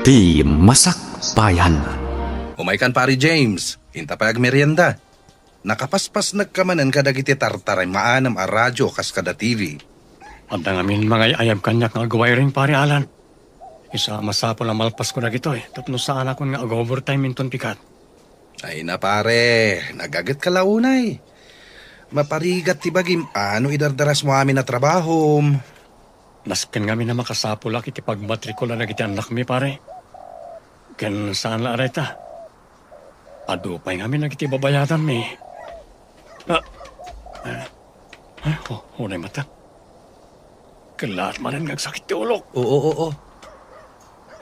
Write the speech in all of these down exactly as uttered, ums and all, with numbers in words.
Ti Masakbayan. Umaykan, Pari James. Inta pay agmerienda. Nakapaspasnekka manen kadagiti tartaray maanem a radio kas kada T V. Adda ngamin mangay-ayab kaniak nga agwiring, Pari Alan. Isu a masapul a malpasko dagitoy tapno saanakon nga ag-overtime inton pikat. Ay na, pare, nagagetka la unay. Maparigat ti bagim a no idardarasmo amin a trabahom. Nasken ngamin a makasapulak iti pagmatrikula dagiti annakmi, pare. Ken saan la a dayta. Adu pay ngamin dagiti babayadanmi. Ah, ah, ah, oh, unay matan. Kellaat manen nga agsakit ti ulok. Oo, oo.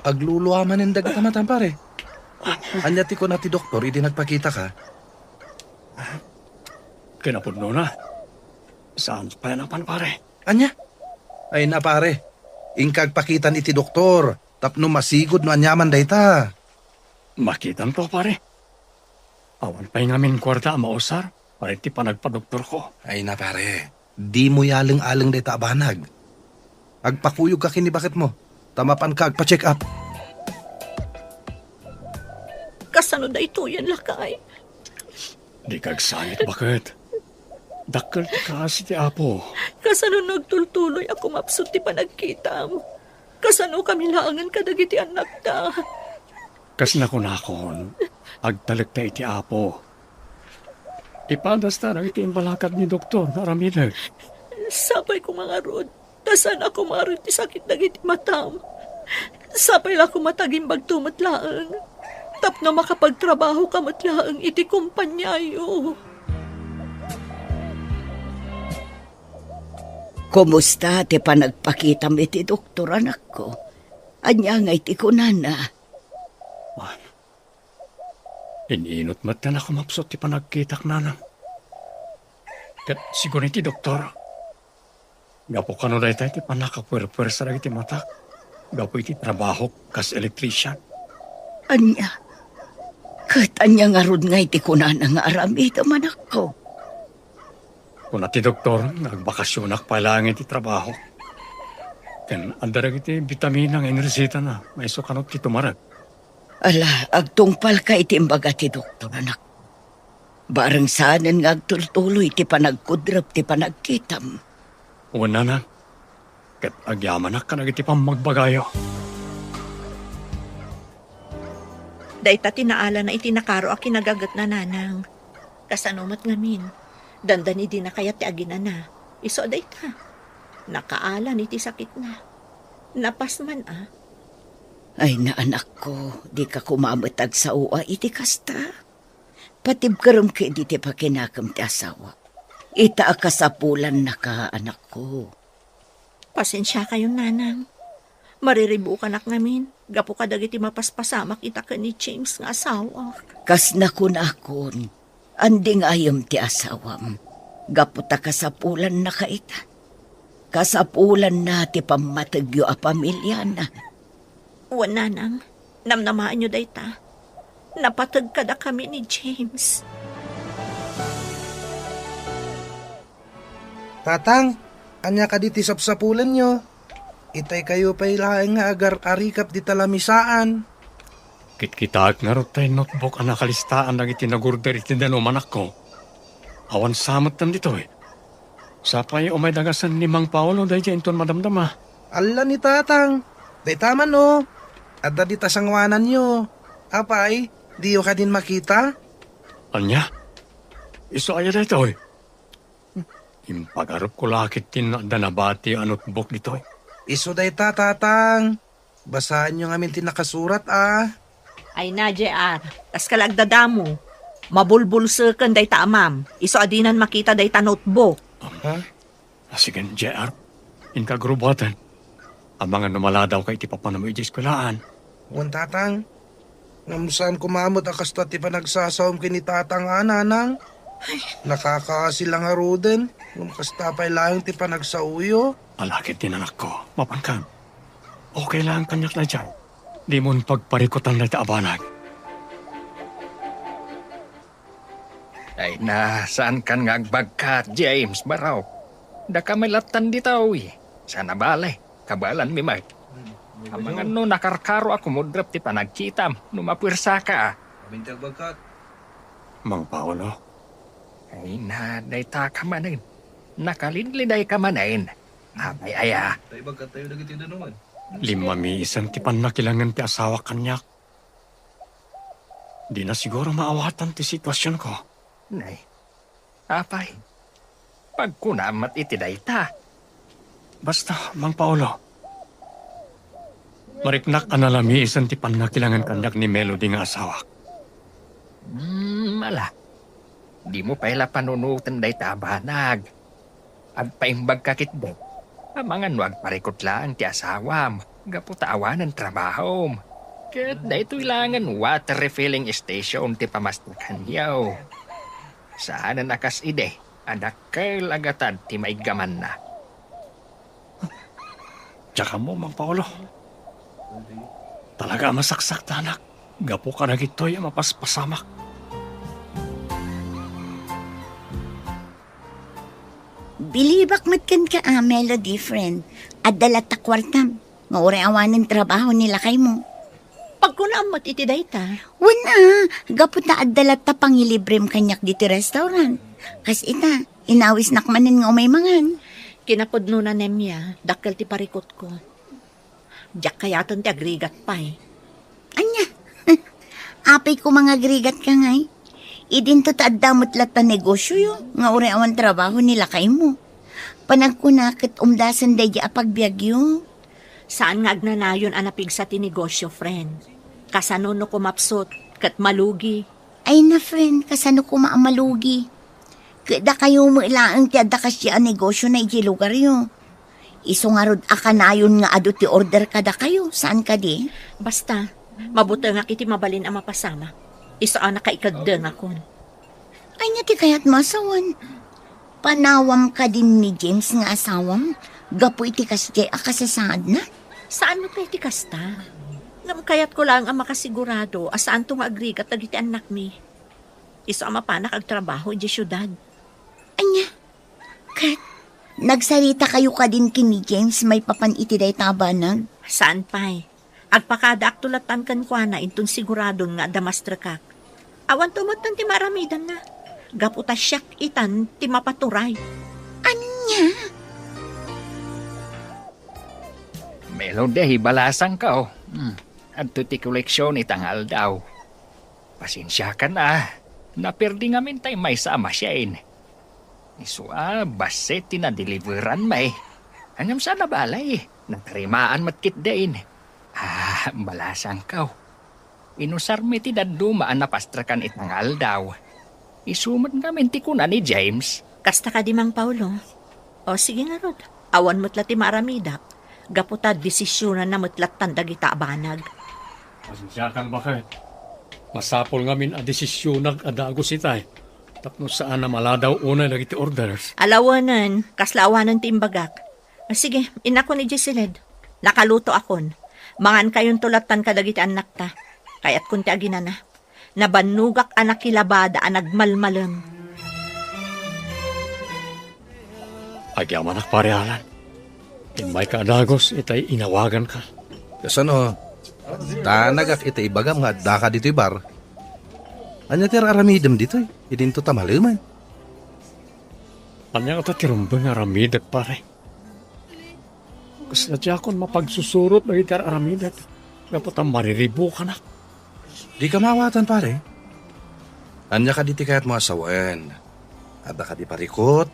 Aglulua manen dagita matan, pare. Ania ti kuna ti doktor idi nagpakitaka? Kinapudnona, saan pay a napan, pare. Ania? Ay na, pare. Inka agpakitan iti doktor tapno masigud no aniaman dayta. Makitanto, pare. Awan pay ngamin kuarta a mausar para iti panagpadoktorko. Ay na, pare. Dimo yaleng-aleng dayta a banag. Agpakuyogka ken ni baketmo, ta mapanka agpa-check up. Kasano daytoyen, lakay? Dika agsangit, baket. Dakkel ti kaasi ti Apo. Kasano no agtultuloy a kumapsut ti panagkitam? Kasano kami laengen kadagiti annakta? Kas nakunakon, agtalekta iti Apo. Ipadasta dagiti imbalakad ni doktor nga aramidek. Sapay ko nga ngarud, ta saan a kumaron ti sakit dagiti matam. Sapay la koma ta agimbagto met laeng, tapno makapagtrabahoka met laeng iti kompaniayo. Kumusta ti panagpakitam iti doktor, anakko? Ania ngay ti kunana? Ah, in-inut met ti nakumapsut ti panagkitak, nanang. Ket sigun iti doktor, gapu kano dayta ti pannakapuerpuersa dagiti matak gapu iti trabahok kas electrician. Ania? Ket ania ngarud ngay ti kunana nga aramidem, anakko? Kuna ti doktor nga agbakasionak pay laeng iti trabaho. Ken adda dagiti bitamina nga inresitana, maiso kano ti tumarek. Ala, agtungpalka iti imbaga ti doktor, anak. Bareng saanen nga agtultuloy ti panagkudrep ti panagkitam. Wen, nanang. Ket agyamanak kadagiti pammagbagayo. Dayta ti naalana iti nakaro a kinagagetna, nanang. Kasano met ngamin? Dandani dina kayat ti aginana. Isu a dayta. Nakaalan iti sakitna. Napas man a. Ay na, anakko, dika koma met agsao a iti kasta. Patibkerem ketdi ti pakinakem ti asawa. Ita a kasapulannaka, anakko. Pasensiakayon, nanang. Mariribukanak ngamin gapu kadagiti mapaspasamak ita ken ni James nga asawak. Kas nakunakon, andingayem ti asawam gapu ta kasapulannaka ita. Kasapulanna ti pammategyo a pamiliana. Wen, nanang, namnamaenyo dayta. Napateg kadakami ni James. Tatang, ania kadi ti sapsapulenyo? Itay kayo pay laeng nga agar-arikap dita lamisaan. Kitkitaek ngarud tay notebook a nakalistaan dagiti nagorder iti danum, anakko. Awan sa metten ditoy. Sapay umay dagasen ni Mang Paolo daydiay inton madamdama. Alla ni Tatang. Dayta man, o. Adda dita sanguananyo. Apay, diyo kadin makita? Ania? Isu aya daytoy? Impagarupko la ketdin no adda nabatiyo a notebook ditoy. Isu dayta, Tatang. Basaenyo ngamin ti nakasurat, a. Ay na, J R. Kaska la agdadamo. Mabulbulseken dayta amam. Isu a dinan makita dayta notebook. Ha? Ah, sige, J R. Inka grubuaten. Amangan no maladawka iti papanam idiay eskuelaan. Wen, Tatang. Ngem saan koma met a kasta ti panagsasaom ken ni Tatang a, Nanang. Nakakaasi la ngaruden, ngem kasta pay laeng ti panagsaoyo. Alakid ti nanakko, mapankan. Okay lang kaniak daydiay. Dimon pagparikutan dayta a banag. Ay na, saankan nga agbagka, James, barok. Dakami lattan ditoy. Sana bale, kabaelanmi met. Amangan no nakarkaro a kumudrep ti panagkitam no mapuersaka. Mang Paolo. Ay na, dayta ka manen. Nakalidliday ka manen. Apay aya. Limmamiisen ti pannakilangen ti asawak kaniak. Dina siguro maawatan ti situasionko. Nay, apay, pagkunam met iti dayta. Basta, Mang Paolo, mariknak a nalamiisen ti pannakilangen kaniak ni Melody nga asawak. Hmm, ala. Dimo pay la panunoten dayta a banag. Agpaimbagka ketdi. Amangan no agparikut laeng ti asawam gapu ta awanen trabahom. Ket daytoy laengen water refilling station ti pamastrakanyo. Saanen a kas idi a dakkel a gatad ti maiggamanna. Diak ammo, Mang Paolo. Talaga a masaksaktanak gapu kadagitoy a mapaspasamak. Bilibak met kenka a, Melody, friend. Adda latta kuartam nga uray awanen trabaho ni lakaymo. Pagkunam met iti dayta. Wen a, gapu ta adda latta pangilibrem kaniak ditoy restaurant. Kas ita, inawisnak manen nga umay mangan. Kinapudnona, Nemia, dakkel ti parikutko. Diak kayaten ti agrigat pay. Ania? Apay koma nga agrigatka ngay? Idinto ta adda met latta negosioyo nga uray awan trabaho ni lakaymo. Panagkuna ket umdasen daydi a pagbiagyo. Saan nga agnanayon a napigsa ti negosio, friend. Kasano no kumapsut ket malugi? Ay na, friend, kasano koma a malugi? Ket dakayo met laeng ti adda kasdi a negosiona idiay lugaryo. Isu ngarud a kanayon nga adu ti order kadakayo, saan kadi? Basta, mabutengak iti mabalin a mapasamak. Isu a nakaikeddengakon. Ania ti kayatmo a sawen? Panawam kadin ni James nga asawam gapu iti kasdiay a kasasaadna? Saan met pay ti kasta. Ngem kayatko laeng a makasigurado a saanto nga agrigat dagiti annakmi. Isu a mapanak agtrabaho idiay siudad. Ania? Ket, nagsaritakayo kadin ken ni James maipapan iti dayta a banag? Saan pay. Agpakadaakto lattan kenkuana inton siguradon nga adda mastrekak. Awanto metten ti maaramidanna. Gapu ta siak itan ti mapaturay. Ania? Melody, balasangko. Hmm. Adto ti koleksion ita nga aldaw. Pasensiakan a, naperdi ngamin tay maysa a machine. Isu a, bassit ti nadeliveran met. Ngem saan a balay, natarimaan met ketdin. Ah, balasangko. Inusarmi ti dadduma a napastrekan ita nga aldaw. Isu met ngamin ti kuna ni James. Kasta kadi, Mang Paolo? O, sige ngarud. Awan met la ti maaramidak. Gapu ta desisionanna met lattan dagita a banag. Pasensiakan, baket. Masapul ngamin a desisionak a dagus itay. Tapno saan a maladaw unay dagiti orders. Ala wen, kasla awanen ti imbagak. Ah, sige, innakon idiay siled. Nakalutoakon. Mangankayonto lattan kadagiti annakta. Kayatkon ti aginana. Nabannogak a nakilabada a nagmalmalem. Agyamanak, Pare Alan. Immayka a dagus itay inawaganka. Kasano? Danagak iti ibagam nga addaka ditoy bar. Ania ti ar-aramidem ditoy? Idinto ta malemen. Ania ngata ti rumbeng nga aramidek, pare? Kasla diakon mapagsusurot dagiti ar-aramidek, gapu ta mariribukanak. Dika maawatan, pare. Ania kadi ti kayatmo a sawen? Adda kadi parikut?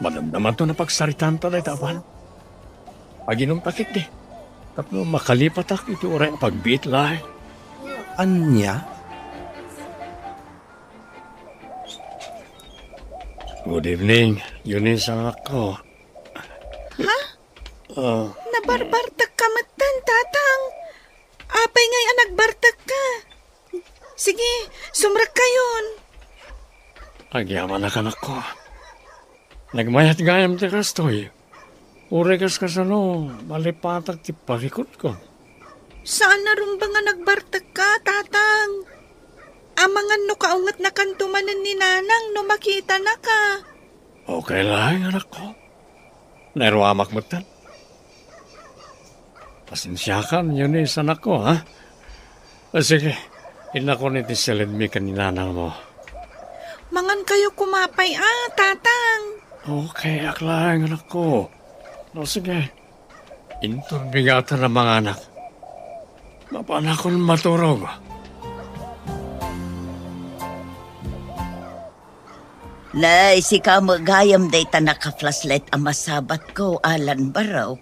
Madamdamanto napagsaritaanta dayta a banag. Aginumta ketdi. Tapno makalipatak iti uray a pagbiit laeng. Ania? Good evening, Eunice, anakko. Ha? Ah. Nabarbartekka metten, Tatang. Apay ngay a nagbartekka? Sige, sumrekkayon. Agyamanak, anakko. Nagmayat gayam ti kastoy. Uray kas kasano, malipatak ti parikutko. Saan a rumbeng a nagbartekka, Tatang. Amangan no kaungetnakanto manen ni Nanang no makitanaka. Okay laeng, anakko. Nairuamak metten. Pasensiakan, Eunice, anakko, ha? Ah, sige, innakon iti silidmi ken ni nanangmo. Mangan kayo koma pay, a, Tatang. Okay, ak laeng, anakko. No, sige. Inton bigatan a manganak, mapanakon maturog. Nay, sika met gayam dayta naka-flashlight a masabatko, Alan Barok.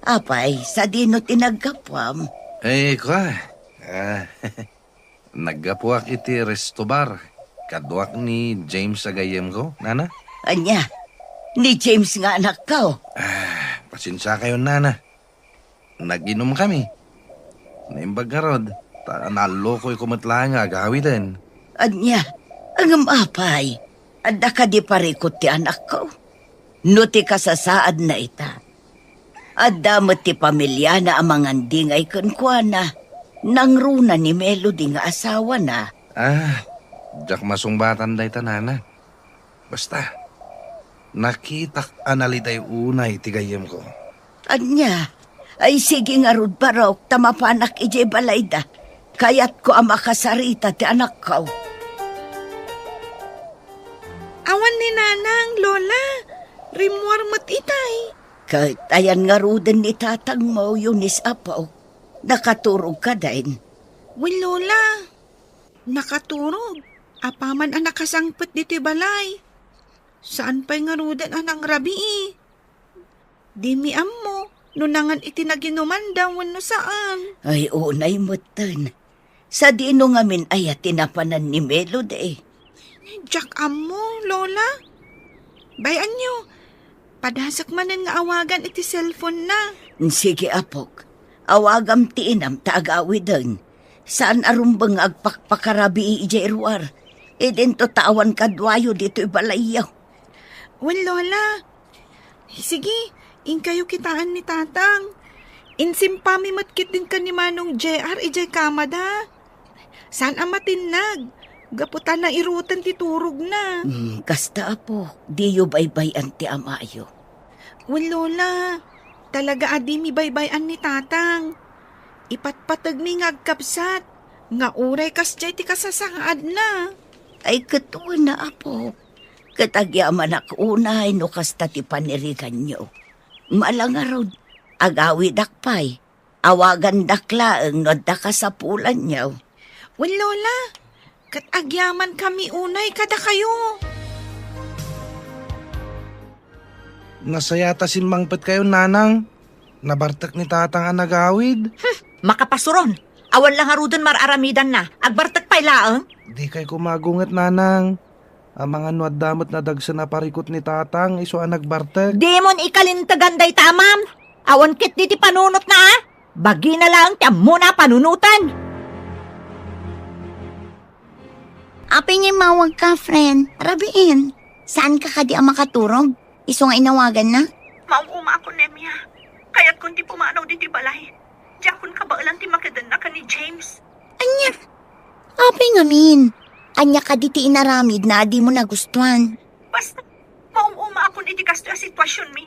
Apay, sadino ti naggapuam? Eh, kua, ah, naggapuak iti resto bar. Kaduak ni James a gayyemko, nana. Ania? Ni James nga anakko? Ah, pasensiakayon, nana. Nag-inumkami. Naimbag ngarud, ta naallokoyko met laeng nga agawiden. Ania? Ngem apay, adda kadi parikut ti anakko? No ti kasasaadna ita, adda met ti pamiliana a mangandingay kenkuana. Nangruna ni Melody nga asawana. Ah, diak masungbatan dayta, nana. Basta, nakitak a naliday unay ti gayyemko. Ania? Ay, sige ngarud, Barok, ta mapanak idiay balayda. Kayatko a makasarita ti anakko. Awan ni Nanang, Lola. Rimmuar met itay. Ket ayan ngaruden ni tatangmo, Eunice, apo? Nakaturog kadin? Wen, Lola. Nakaturog. Apaman a nakasangpet ditoy balay. Saan pay ngaruden a nangrabii. Dimi ammo no nangan iti naginumanda wenno saan. Ay, unay metten. Sadino ngamin aya ti napanan ni Melody? Diak ammo, Lola. Bay-anyo, padasek manen nga awagan iti cellphone-na. Sige, apok. Awagam ti inam ta agawiden. Saan a rumbeng nga agpakpakarabii idiay ruar. Idinto ta awan kaduayo ditoy balayyo. Wen, Lola. Sige, inkayo kitaan ni Tatang. Insimpami met ketdin ken ni Manong J R idiay kamada. Saan a matinnag, gapu ta nairoten ti turogna. Hmm, kasta, apo, diyo baybay-an ti amayo. Wen, Lola, talaga a dimi baybay-an ni Tatang. Ipatpategmi nga agkabsat, nga uray kasdiay ti kasasaadna. Ay, ket wen a, apo. Ket agyamanak unay no kasta ti paniriganyo. Ala ngarud, agawidak pay. Awagandak laeng no adda kasapulanyo. Wen, Lola, ket agyamankami unay kadakayo. Nasayat a simmangpetkayo, Nanang. Nabartek ni Tatang a nagawid. Hmm, makapasuron. Awan la ngaruden mar-aramidanna. Agbartek pay laeng. Dikay koma agunget, Nanang. Amangan no adda met nadagsen a parikut ni Tatang isu a nagbartek. Dimon ikalintegan dayta, ma'am. Awan ketdi ti panunotna, a? Bagina laeng ti ammona a panunoten. Apay nga immawagka, friend? Rabiin. Saanka kadi a makaturog? Isu nga inawaganna? Maum-umaakon, Nemia. Kayatkon ti pumanaw ditoy balay. Diakon kabaelan ti makedenna ken ni James. Ania? Apay ngamin? Ania kadi ti inaramidna a dimo nagustuan? Basta, maum-umaakon iti kastoy a situasionmi.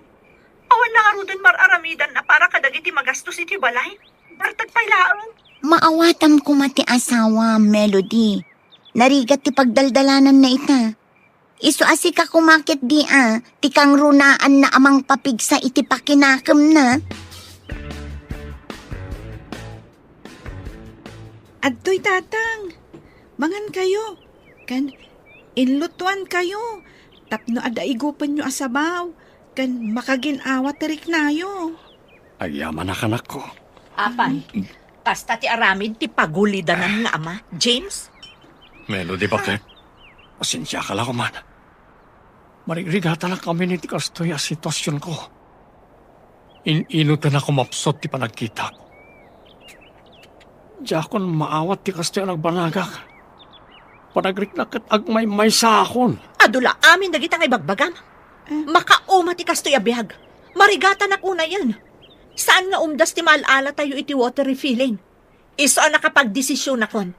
Awan la ngaruden mar-aramidanna para kadagiti magastos iti balay. Bartek pay laeng. Maawatam koma ti asawam, Melody. Narigat ti pagdaldalananna ita. Isu a sika koma ketdi a, ti kangrunaanna a mangpapigsa iti pakinakemna. Adtoy, Tatang. Mangankayo. Ken inlutoankayo tapno adda igupenyo a sabaw ken makagin-awa ti riknayo. Agyamanak, anakko. Apay, kasta ti aramid ti pagulidanan nga ama, James? Melody, baket. Pasensiaka la koman. Marigrigatanak amin iti kastoy a situasionko. In-inutenak a mapsut ti panagkitak. Diakon maawat ti kastoy a nagbanagak. Panagriknak ket agmaymaysaakon. Adu la amin dagita nga ibagbagam. Eh? Makauma ti kastoy a biag. Marigatanak unayen. Saan nga umdas ti maal-alatayo iti water refilling. Isu a nakapagdesisionakon.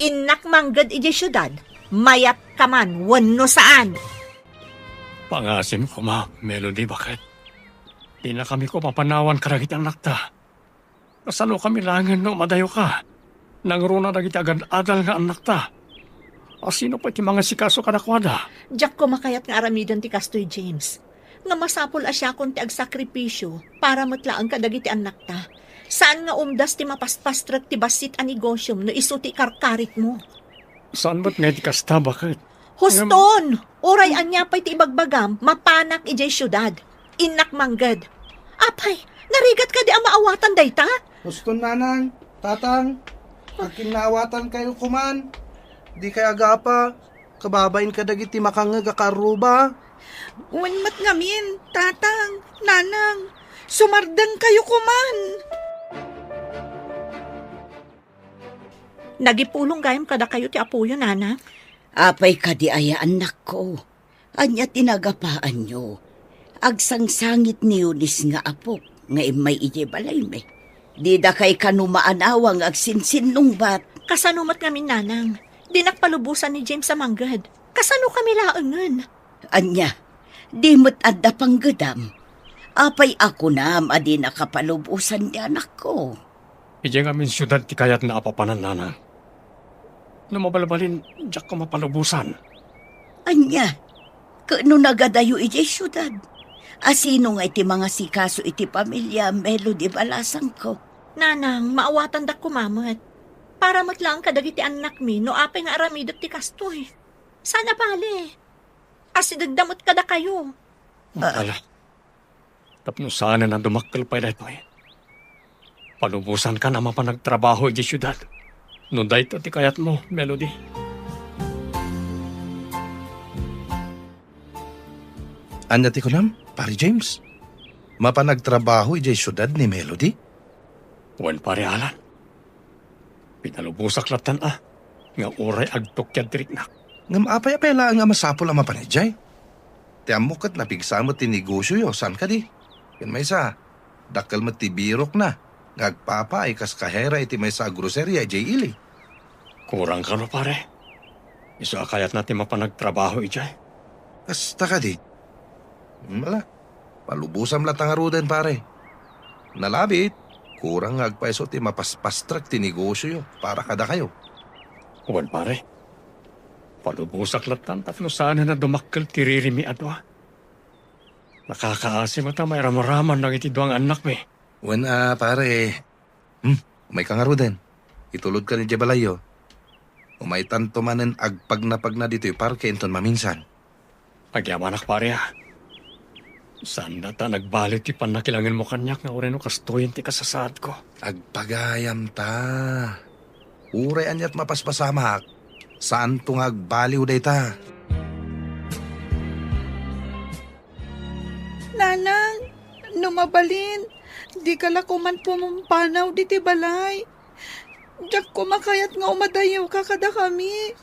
Innak mangged idiay siudad, mayat ka man wenno saan. Pangasim koma, Melody, baket. Dinakami koma panawan kadagiti annakta. Kasanokami laengen no madayoka? Nangruna dagiti agad-adal nga annakta. Asino pay ti mangasikaso kadakuada? Diak koma kayat nga aramiden ti kastoy, James. Nga masapul a siakon ti agsakripisio para met laeng kadagiti annakta. Saan nga umdas ti mapaspastrek ti bassit a negosiom no isu ti ikarkaritmo. Saan met nga iti kasta, baket? Huston! Uray ania pay ti ibagbagam, mapanak idiay siudad. Innak mangged. Apay, narigat kadi a maawatan dayta? Huston, nanang, tatang, akin naawatankayo koman. Dikay agapa, kababain kadagiti makangngeg a kaarruba. Wen met ngamin, tatang, nanang, sumardengkayo koman. Nagipulong gayam kadakayo ti apoyo, nanang. Apay kadi aya, annakko? Ania ti nagapaanyo? Agsangsangit ni Eunice nga apok nga immay idiay balaymi. Didakay kano maanawa nga agsinsinnungbat. Kasano met ngamin, nanang? Dinak palubosan ni James a mangged. Kasanokami laengen? Ania, di met adda panggedam? Apay a kunam a dinaka palubosan ti anakko? Idiay ngamin siudad ti kayatna a papanan, nanang. No mabalbalin, diak koma palubosan. Ania, ket no nagadayo idiay siudad, asino ngay ti mangasikaso iti pamilia, Melody balasangko? Nanang, maawatandak koma met. Para met laeng kadagiti annakmi no apay nga aramidek ti kastoy. Saan a bale. Asidegda met kadakayo. Ah. Ala, tapno saanen a dumakkel pay daytoy, palubosankan a mapan agtrabaho idiay siudad. No dayta ti kayatmo, Melody. Ania ti kunam, Pare James? Mapan agtrabaho idiay siudad ni Melody? Wen, Pare Alan. Pinalubosak lattan a, nga uray agtukiad ti riknak. Ngem apay a pay laeng a masapul a mapan idiay? Ti ammok ket napigsa met ti negosioyo, saan kadi? Ken maysa, dakkel met ti birokna nga agpapaay kas kahera iti maysa a groceria idiay ili. Kurang kano, pare? Isu a kayatna ti mapan agtrabaho idiay. Kasta kadi? Ala, palubosam latta ngaruden, pare. Nalabit, kurang nga agpayso ti mapaspastrek ti negosioyo para kadakayo. Wen, pare. Palubosak lattan tapno saanen a dumakkel ti ririmi a dua. Nakakaasi met a mairamraman dagiti dua nga annakmi. Wen a, pare. Hmm, umayka ngaruden. Itulodkan idiay balayyo. Umaytanto manen agpagnapagna ditoy parke inton maminsan. Agyamanak, pare, a. Saan dayta nagbaliw ti pannakilangenmo kaniak nga uray no kastoyen ti kasasaadko? Agpagayamta. Uray aniat mapaspasamak, saanto nga agbaliw dayta. Nanang, no mabalin, dika la koman pumampanaw diti balay. Diak koma kayat nga umadayoka kadakami.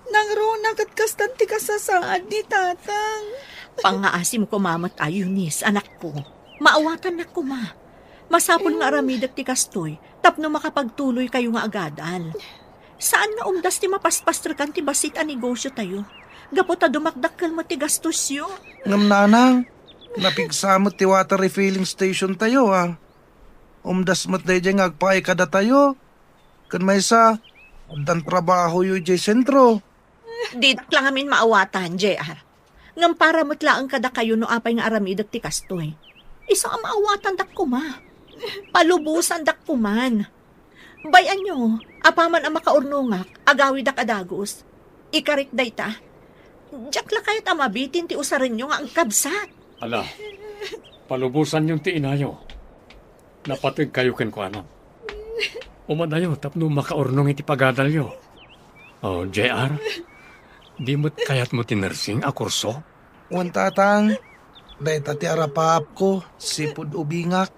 Nangruna ket kastan ti kasasaad ni tatang. Pangngaasim koma met a, Eunice, anakko. Maawatannak koma. Masapul nga aramidek ti kastoy tapno makapagtuloykayo nga agadal. Saan nga umdas ti mapaspastrekan ti bassit a negosiotayo gapu ta dumakdakkel met ti gastosyo. Ngem nanang, napigsa met ti water refilling stationtayo, a. Umdas met daydiay nga agpaay kadatayo. Ken maysa, addan trabahoyo idiay sentro. Didak la ngamin maawatan, J R. Ngem para met laeng kadakayo no apay nga aramidek ti kastoy. Isu a maawatandak koma. Palubosandak koman. Bay-anyo, apaman a makaurnongak, agawidak a dagus. Ikarik dayta. Diak la kayat a mabitin ti usarenyo nga agkabsat. Ala, palubosanyon ti inayo. Napategkayo kenkuana. Umadayo tapno makaurnong iti pagadalyo. O, J R, di met kayatmo ti nursing a kurso? Wen, tatang, dayta ti arapaapko, sipud ubingak.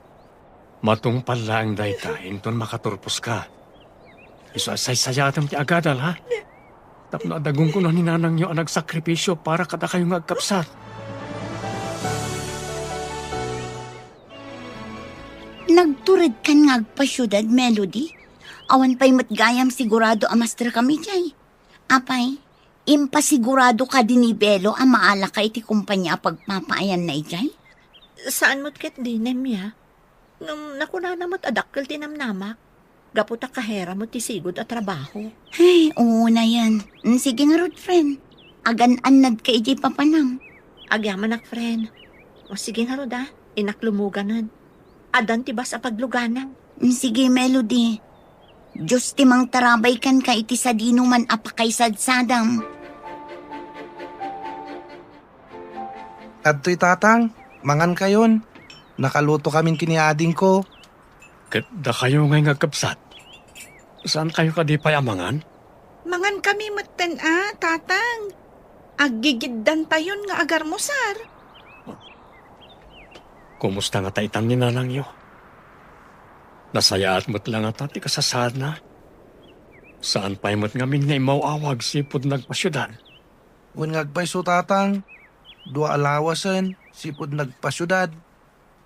Matungpal laeng dayta inton makaturposka. Isu a saysayaatem ti agadal, ha? Tapno adda gunggonan ni nanangyo a nagsakripisio para kadakayo nga agkabsat. Nagturedkan nga agpasiudad, Melody. Awan pay met gayam sigurado a mastrekam idiay. Apay, impasigurado kadi ni Belo a maalaka iti kompania a pagpapaayanna idiay? Saan met ketdi, Nemia. Ngem nakunana met a dakkel ti namnamak, gapu ta kahera met ti sigud a trabaho. Ay, unayen. Mm, sige ngarud, friend. Agan-annadka idiay papanam. Agyamanak, friend. O, sige ngarud, a. Innak lumuganen. Addan ti bus a paglugana. Mm, sige, Melody. Dios ti mangtarabay kenka iti sadinoman a pakaisadsadam. Adtoy, Tatang, mangankayon. Nakalutokamin ken ni adingko. Ket dakayo ngay nga agkabsat, saankayo kadi pay a mangan? Mangankami metten a, Tatang. Aggigiddantayon nga agarmusar. Kumusta ngata itan ni nanangyo? Nasayaat met la ngata ti kasasaadna? Saan pay met ngamin nga immaw-awag sipud nagpasiudad? Wen nga agpayso, Tatang, dua a lawasen sipud nagpasiudad,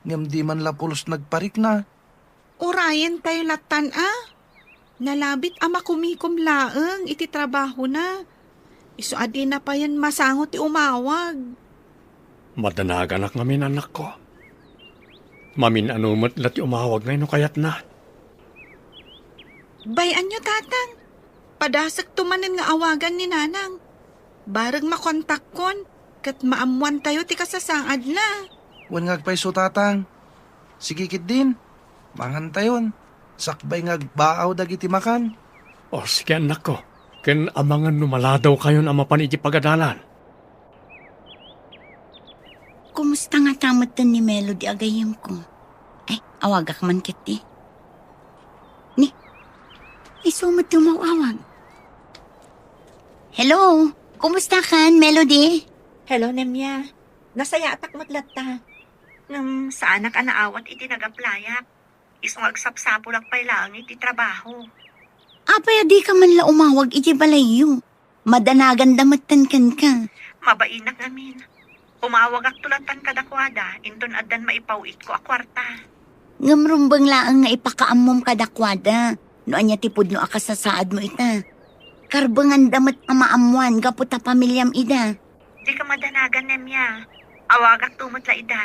ngem di man la pulos nagparikna. Urayentayo lattan a. Nalabit a makumikom laeng iti trabahona. Isu a dina payen masango ti umawag. Madanaganak ngamin, anakko. Mamin-ano met la ti umawag ngay no kayatna. Bay-anyo, Tatang. Padasekto manen nga awagan ni Nanang. Bareng makontakkon, ket maammoantayo ti kasasaadna. Wen nga agpayso, Tatang. Sige ketdin, mangantayon. Sakbay nga agbaaw dagiti makan. O, sige, annakko. Ken amangan no maladawkayon a mapan iti pagadalan. Kumusta ngata metten ni Melody a gayyemko? Ay, awagak man ketdi. Ni, isu met ti umaw-awag. Hello, kumusta kan, Melody? Hello, Nemia. Nasayaatak met latta. Ngem saanak a naawat iti nag-applyak. Isu nga agsapsapulak pay laeng iti trabaho. Apay a dika man la umawag iti balayyo? Madanaganda metten kenka. Mabainak ngamin. Umawagakto lattan kadakuada, inton addan maipaw-itko a kuarta. Ngem rumbeng laeng nga ipakaammom kadakuada no ania ti pudno a kasasaadmo ita. Karbenganda met a maammoan gapu ta pamiliam ida. Dika madanagan, Nemia. Awagakto met la ida.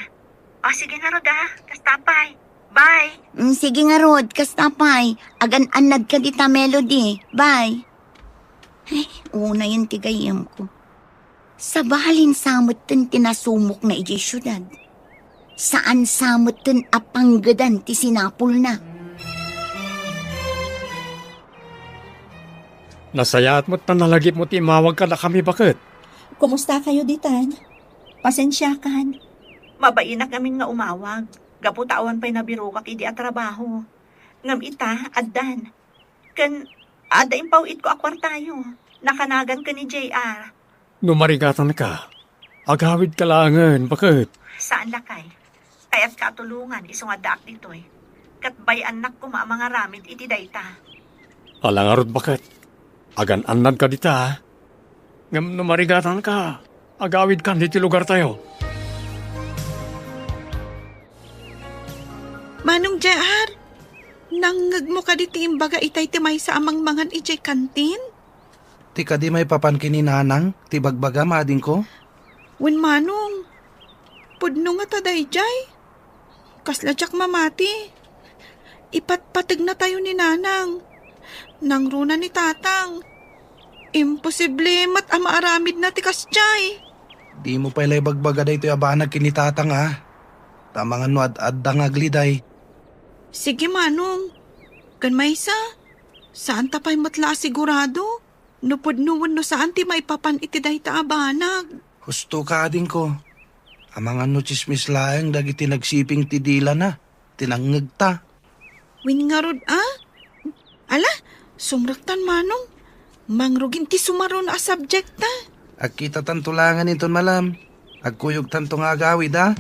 O, sige ngarud, a. Kasta pay. Bye. Mm, sige ngarud, kasta pay. Agan-annadka dita, Melody. Bye. Ay, unayen ti gayyemko. Sabalin sa metten ti nasumokna idiay siudad. Saan sa metten a panggedan ti sinapulna. Nasayaat met ta nalagipmo ti imawag kadakami, baket. Kumusta kayo ditan? Pasensiakan. Mabainak ngamin nga umawag, gapu ta awan pay nabirokak idi a trabaho. Ngem ita, addan. Ken adda impaw-itko a kuartayo. Nakanagan ken ni J R. No marigatanka, agawidka laengen, baket. Saan, lakay. Kayatka a tulongan isu nga addaak ditoy. Ket bay-annak koma a mangaramid iti dayta. Ala ngarud, baket. Agan-annadka dita, a. Ngem no marigatanka, agawidkan ditoy lugartayo. Manong J R, nangngegmo kadi ti imbaga itay ti maysa a mangmangan idiay kantin? Ti kadi maipapan ken ni Nanang ti bagbagam, adingko? Wen, Manong, pudno ngata daydiay. Kasla diak mamati. Ipatpategnatayo ni Nanang. Nangruna ni Tatang. Imposible met a maaramidna ti kasdiay. Dimo pay la ibagbaga daytoy a banag ken ni Tatang, a. Ta amangan no ad-adda nga agliday. Sige, Manong. Ken maysa, saanta pay met la a sigurado no pudno wenno saan ti maipapan iti dayta a banag. Husto ka, adingko. Amangan no tsismis laeng dagiti nagsiping ti dilana, ti nangngegta. Wen ngarud, a? Ala, sumrektan, Manong. Mangrugin ti sumaruna a subject ta. Agkitatanto laengen inton malam. Agkuyogtanto nga agawid, a?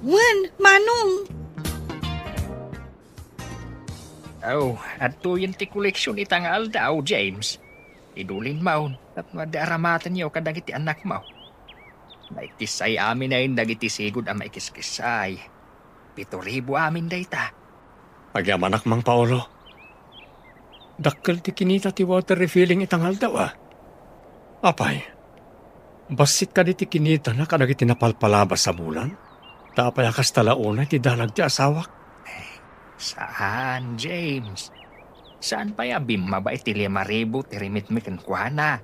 Wen, Manong. Oh, adtoyen ti koleksion ita nga aldaw, James. Idulin maon, tapno adda aramatenyo kadagiti annakmo. Maikissay amin dagiti sigud a maikiskissay. Pito ribu amin dayta. Agyamanak, Mang Paolo. Dakkel ti kinita ti water refilling ita nga aldaw, a. Apay, bassit kadi ti kinitana kadagiti napalpalabas a bulan? Ta apay a kasta la unay ti danag ti asawak? Saan, James. Saan pay a bimmaba iti lima ribu ti remitmi kenkuana.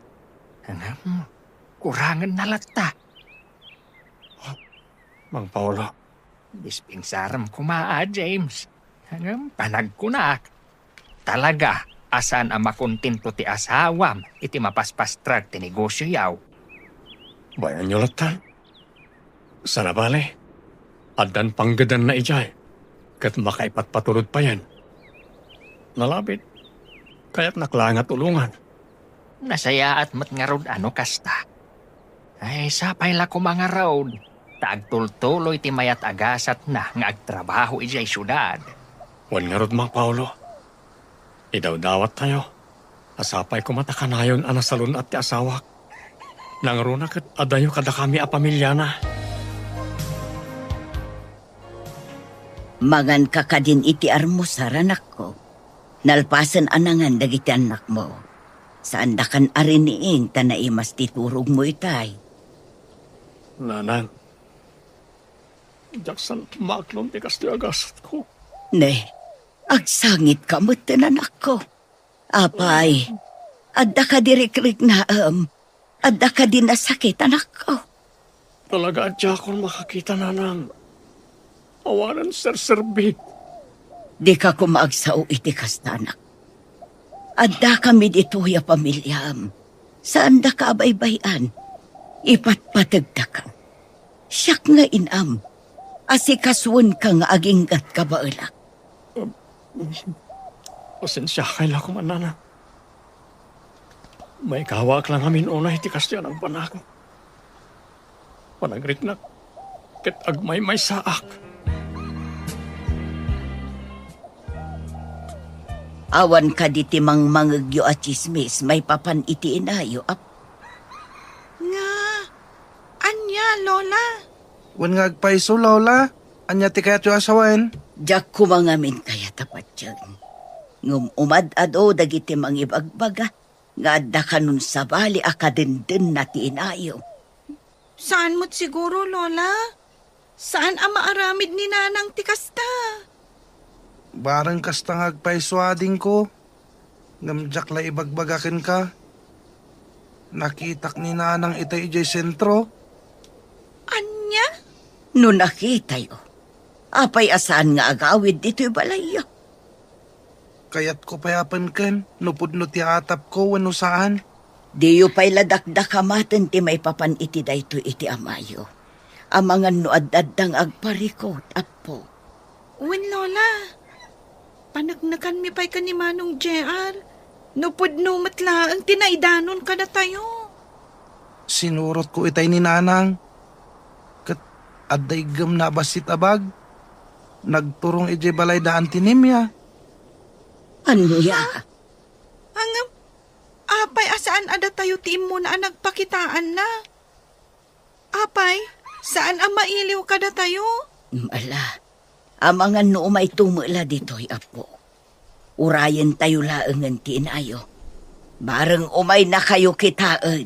Ngem, kurangenna latta. Mang Paolo. Dispensarem koma, a, James. Ngem panagkunak, talaga a saan a makontento ti asawam iti mapaspastrag ti negosioyo. Bayanyo latta. Saan a bale, addan panggedanna idiay, ket makaipatpatulod payen. Nalabit, kayatnak laeng a tulongan. Nasayaat met ngarud a no kasta. Ay, sapay la koma ngarud, ta agtultuloy ti mayat a gasatna nga agtrabaho idiay siudad. Wen ngarud, Mang Paolo, idawdawattayo a sapay koma ta kanayon a nasalun-at ti asawak. Nangruna ket adayo kadakami a pamiliana. Manganka kadin iti armusar, anakko. Nalpasen a nangan dagiti annakmo. Saandakan a riniing ta naimas ti turogmo itay. Nanang, diak saan maaklon ti kastoy a gasatko. Ne, agsangitka metten, anakko. Apay, adda kadi rikriknaem? Adda kadi nasakit, anakko? Talaga a diakon makakita, nanang. Awanen serserbik. Dika koma agsao iti kasta, anak. Addakami ditoy a pamiliam. Saandaka a baybay-an. Ipatpategdaka. Siak nga inam. Asikasuenka nga aginggat kabaelak. Pasensiakay la koma, nanang. Maikawaak la ngamin unay ti kastoy a nangbanag. Panagriknak ket agmaymaysaak. Awan kadi ti mangmangegyo a tsismis maipapan iti inayo, Apo? Nga, ania, Lola? Wen nga agpayso, Lola. Ania ti kayatyo a sawen? Diak koma ngamin kayat a patien. Ngem umad-adu dagiti mangibagbaga nga adda kanon sabali a kadendenna ti inayo. Saan met siguro, Lola? Saan a maaramid ni Nanang ti kasta? Bareng kasta nga agpayso, adingko. Ngem diak la ibagbaga kenka. Nakitak ni Nanang itay idiay sentro. Ania? No nakitayo, apay a saan nga agawid ditoy balayyo? Kayatko pay a penken no pudno ti atapko wenno saan. Diyo pay la dakdakamaten ti maipapan iti daytoy iti amayo. Amangan no adda-adda nga agparikut, Apo. Wen, Lola. Paneknekanmi pay ken ni Manong J R no pudno met laeng ti naidanon kadatayo. Sinurotko itay ni Nanang. Ket adda iggemna a bassit a bag. Nagturong idiay balay da Auntie Nimia. Ania? Ngem, apay a saan a datayo ti immuna a nagpakitaanna? Apay, saan a mailiw kadatayo? Ala, amangan no umayto met la ditoy, Apo. Urayentayo laengen ti inayo. Bareng umaynakayo kitaen.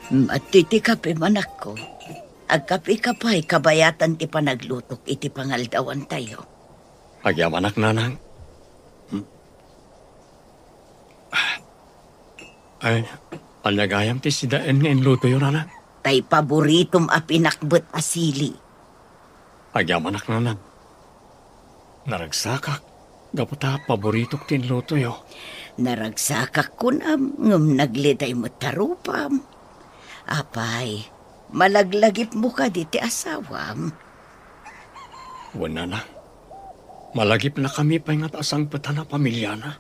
Mati ti kape, manakko. Agkapeka pay kabayatan ti panaglutok iti pangaldawantayo. Agyamanak, Nanang. Hmm. Ay, ania gayam ti sidaen nga inlutoyo, Nanang? Tay paboritom a pinakbet a sili. Agyamanak, Nanang. Naragsakak, gapu ta paboritok ti inlutoyo. Naragsakak kunam, ngem nagliday met ta rupam. Apay, malaglagipmo kadi ti asawam? Wen, Nanang. Malagipnakami pay ngata a sangpetan a pamiliana.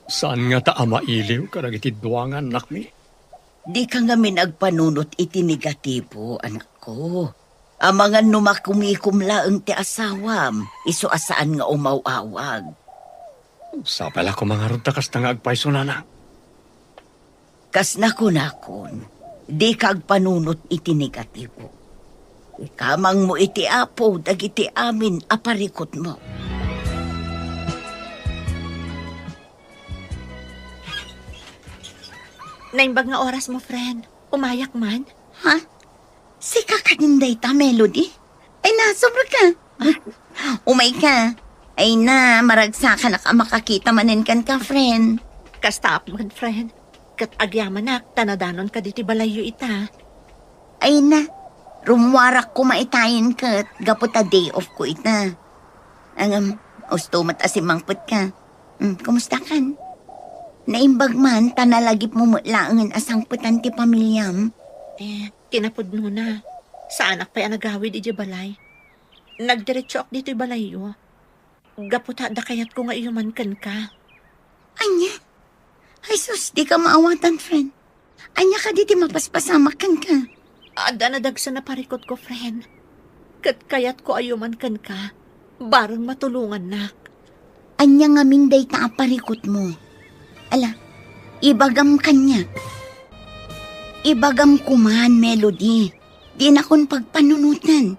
Saan ngata a mailiw kadagiti dua nga annakmi? Dika ngamin agpanunot iti negatibo, anakko. Amangan no makumikom laeng ti asawam, isu a saan nga umaw-awag. Sapay la koma ngarud ta kasta nga agpayso, Nanang. Kas nakunakon, dika agpanunot iti negatibo. Ikamangmo iti Apo dagiti amin a parikutmo. Naimbag nga orasmo, friend. Umayak man? Ha? Sika kadin dayta, Melody? Ay na, sobra ka. Umay ka. Ay na, maragsakanak a makakita manen kenka, friend. Kasta met, friend. Ket agyamanak ta nadanonka ditoy balayyo ita. Ay na, rummuarak koma itayen ket gapu ta day off ko ita. Ngem, usto met a simmangpetka. Hmm, kumusta kan? Naimbag man ta nalagipmo met laengen a sangpetan ti pamiliam. Eh, kinapudnona, saanak pay a nagawid idiay balay. Nagdiretsoak ditoy balayyo. Gapu ta adda kayatko nga iyoman kenka. Ania? Ay sus, dika maawatan, friend. Ania kadi ti mapaspasamak kenka? Adda nadagsen a parikutko, friend. Ket kayatko a iyoman kenka, bareng matulongannak. Ania ngamin dayta a parikutmo? Ala, ibagam kaniak. Ibagam koman, Melody. Dinakon pagpanunoten.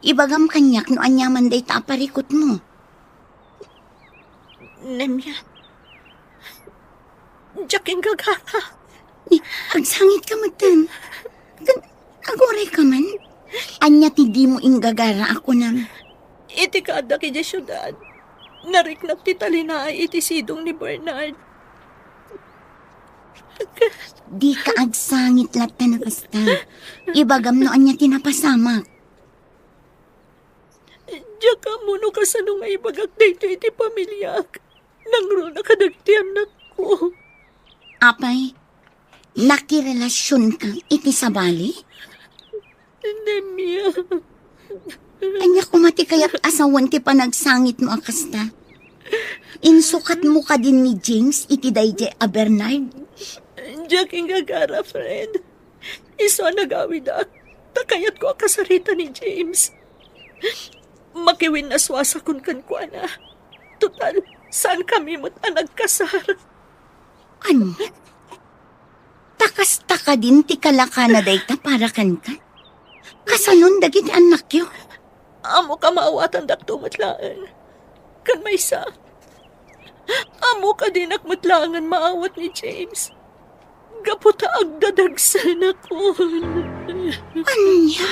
Ibagam kaniak no aniaman dayta a parikutmo. Nemia, diak inggagara. Ni, agsangitka metten. Kan, aguray ka man? Ania ti dimo inggagara a kunam? Iti kaaddak idiay siudad, nariknak ti talinaay iti sidong ni Bernard. Dika agsangit latta no kasta. Ibagam no ania ti napasamak. Diak ammo no kasano nga ibagak daytoy iti pamiliak. Nangruna kadagiti annakko. Apay, nakirelasionka iti sabali? Nemia. Ania koma ti kayat a sawen ti panagsangitmo a kasta? Insukatmo kadin ni James iti daydiay a Bernard? Diak inggagara, friend. Isu a nagawidak, ta kayatko a kasarita ni James. Makiwinnasuasakon kenkuana. Total, saankami met a nagkasar. Ania? Ta kasta kadin ti kalakana dayta para kenka? Kasanon dagiti annakyo? Ammok a maawatandak met laeng. Ken maysa, ammok a dinak met laengen maawat ni James. Gapu ta agdadagsenakon. Ania?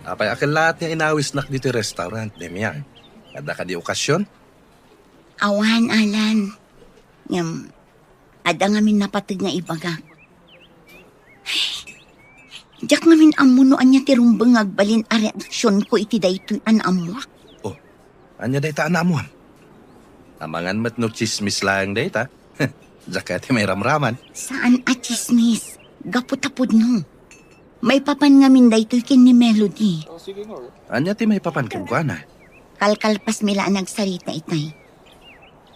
Apay a kellaat nga inawisnak ditoy restaurant, Demian? Adda kadi okasion? Awan, Alan. Ngem, adda ngamin napateg nga ibagak. Diak ngamin ammo no ania ti rumbeng nga agbalin a reaksionko iti daytoy a naammoak. Oh, ania dayta a naammoam? Amangan met no tsismis laeng dayta. Diak kayat ti mairamraman. Saan a tsismis. Gapu ta pudno. Maipapan ngamin daytoy ken ni Melody. Ania ti maipapan kenkuana? Kalkalpasmi la a nagsarita itay.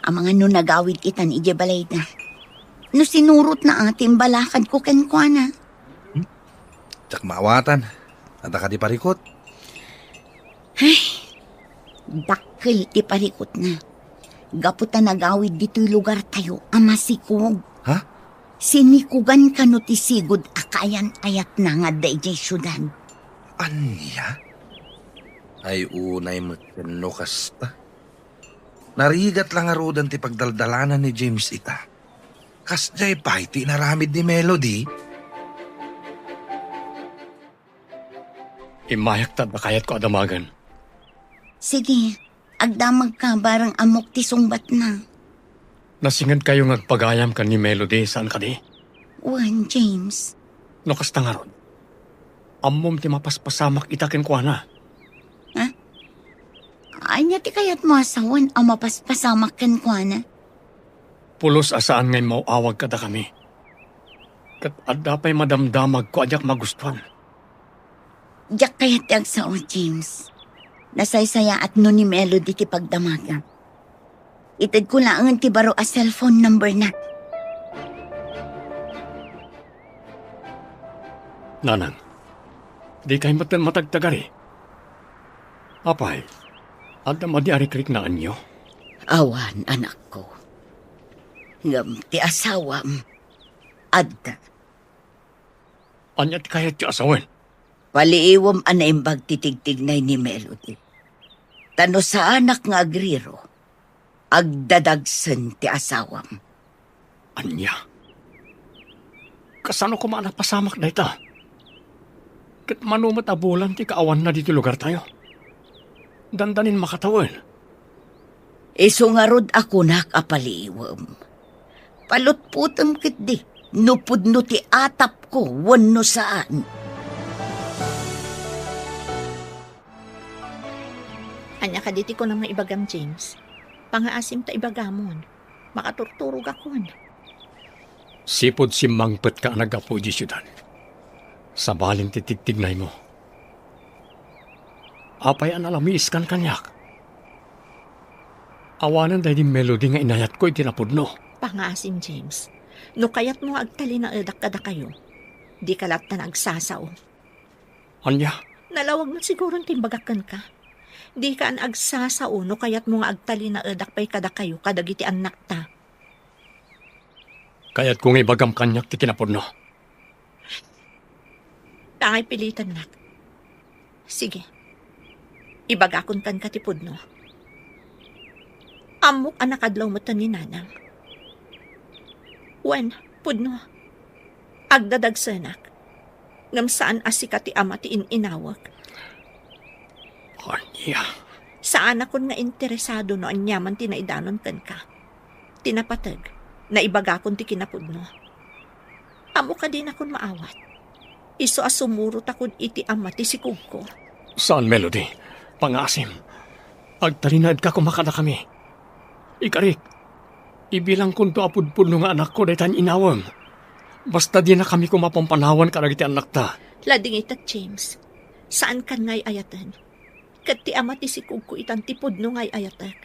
Amangan no nagawid itan idiay balayda. No sinurotna a ti imbalakadko kenkuana. Hmm? Diak maawatan. Adda kadi parikut? Ay, dakkel ti parikutna. Gapu ta nagawid ditoy lugartayo a masikog. Ha? Sinikugan kano ti sigud a kaayan-ayatna nga adda idiay siudad. Ania? Ay, unay met ken no kasta. Narigat la ngaruden ti pagdaldalanan ni James ita. Kasdiay pay ti inaramid ni Melody. Immayak ta adda kayatko a damagen. Sige, agdamagka bareng ammok ti sungbatna. Nasingedkayo nga agpagayam ken ni Melody, saan kadi? Wen, James. No kasta ngarud, ammom ti mapaspasamak ita kenkuana. Ha? Ania ti kayatmo a sawen a mapaspasamak kenkuana? Pulos a saan nga immaw-awag kadakami. Ket adda pay madamdamagko a diak magustuan. Diak kayat ti agsao, James. Nasaysayaatno ni Melody ti pagdamagam. Itedko laengen ti baro a cellphone number na. Nanang, dikay metten matagtagari? Apay, adda madi a rikriknaenyo? Awan, anakko. Ngem ti asawam, adda. Ania ti kayatyo a sawen? Paliiwem a naimbag ti tigtignay ni Melody. Ta no saanak nga agriro, agdadagsen ti asawam. Ania? Kasano koma a napasamak dayta? Ket mano met a bulan ti kaawanna ditoy lugartayo? Dandanin makatawen. Isu ngarud a kunak a paliiwem. Palutpotem ketdi no pudno ti atapko wenno saan. Ania kadi ti kunam nga ibagam, James? Pangaasim ta ibagamon. Makaturturogakon. Sipud simmangpetka a naggapu idiay siudad, sabalin ti tigtignaymo. Apay a nalamiiskan kaniak? Awanen daydi Melody nga inayatko iti napudno. Pangaasim, James. No kayatmo nga agtalinaedak kadakayo, dika latta nga agsasao. Ania? Nalawag met siguron ti imbagak kenka. Dika nga agsasao no kayatmo nga agtalinaedak pay kadakayo kadagiti annakta. Kayatko nga ibagam kaniak ti kinapudno. Tangay pilitannak. Sige. Ibagakon kenka ti pudno. Ammok a nakadlaw metten ni Nanang. Wen, pudno. Agdadagsenak. Ngem saan a sika ti ama ti in-inawek. Ania? Saanakon nga interesado no aniaman ti naidanon kenka. Ti napateg, naibagakon ti kinapudno. Ammok a dinakon maawat. Isu a sumurotakon iti ama ti sikogko. Saan, Melody. Pangaasim. Agtalinaedka koma kadakami. Ikarik, ibilangkonto a pudpudno nga anakko dayta in-inawem. Basta dinakami koma pampanawan kadagiti annakta. Ladingitek, James. Saankan nga ay-ayaten. Ket ti ama ti sikogko itan ti pudno nga ay-ayatek.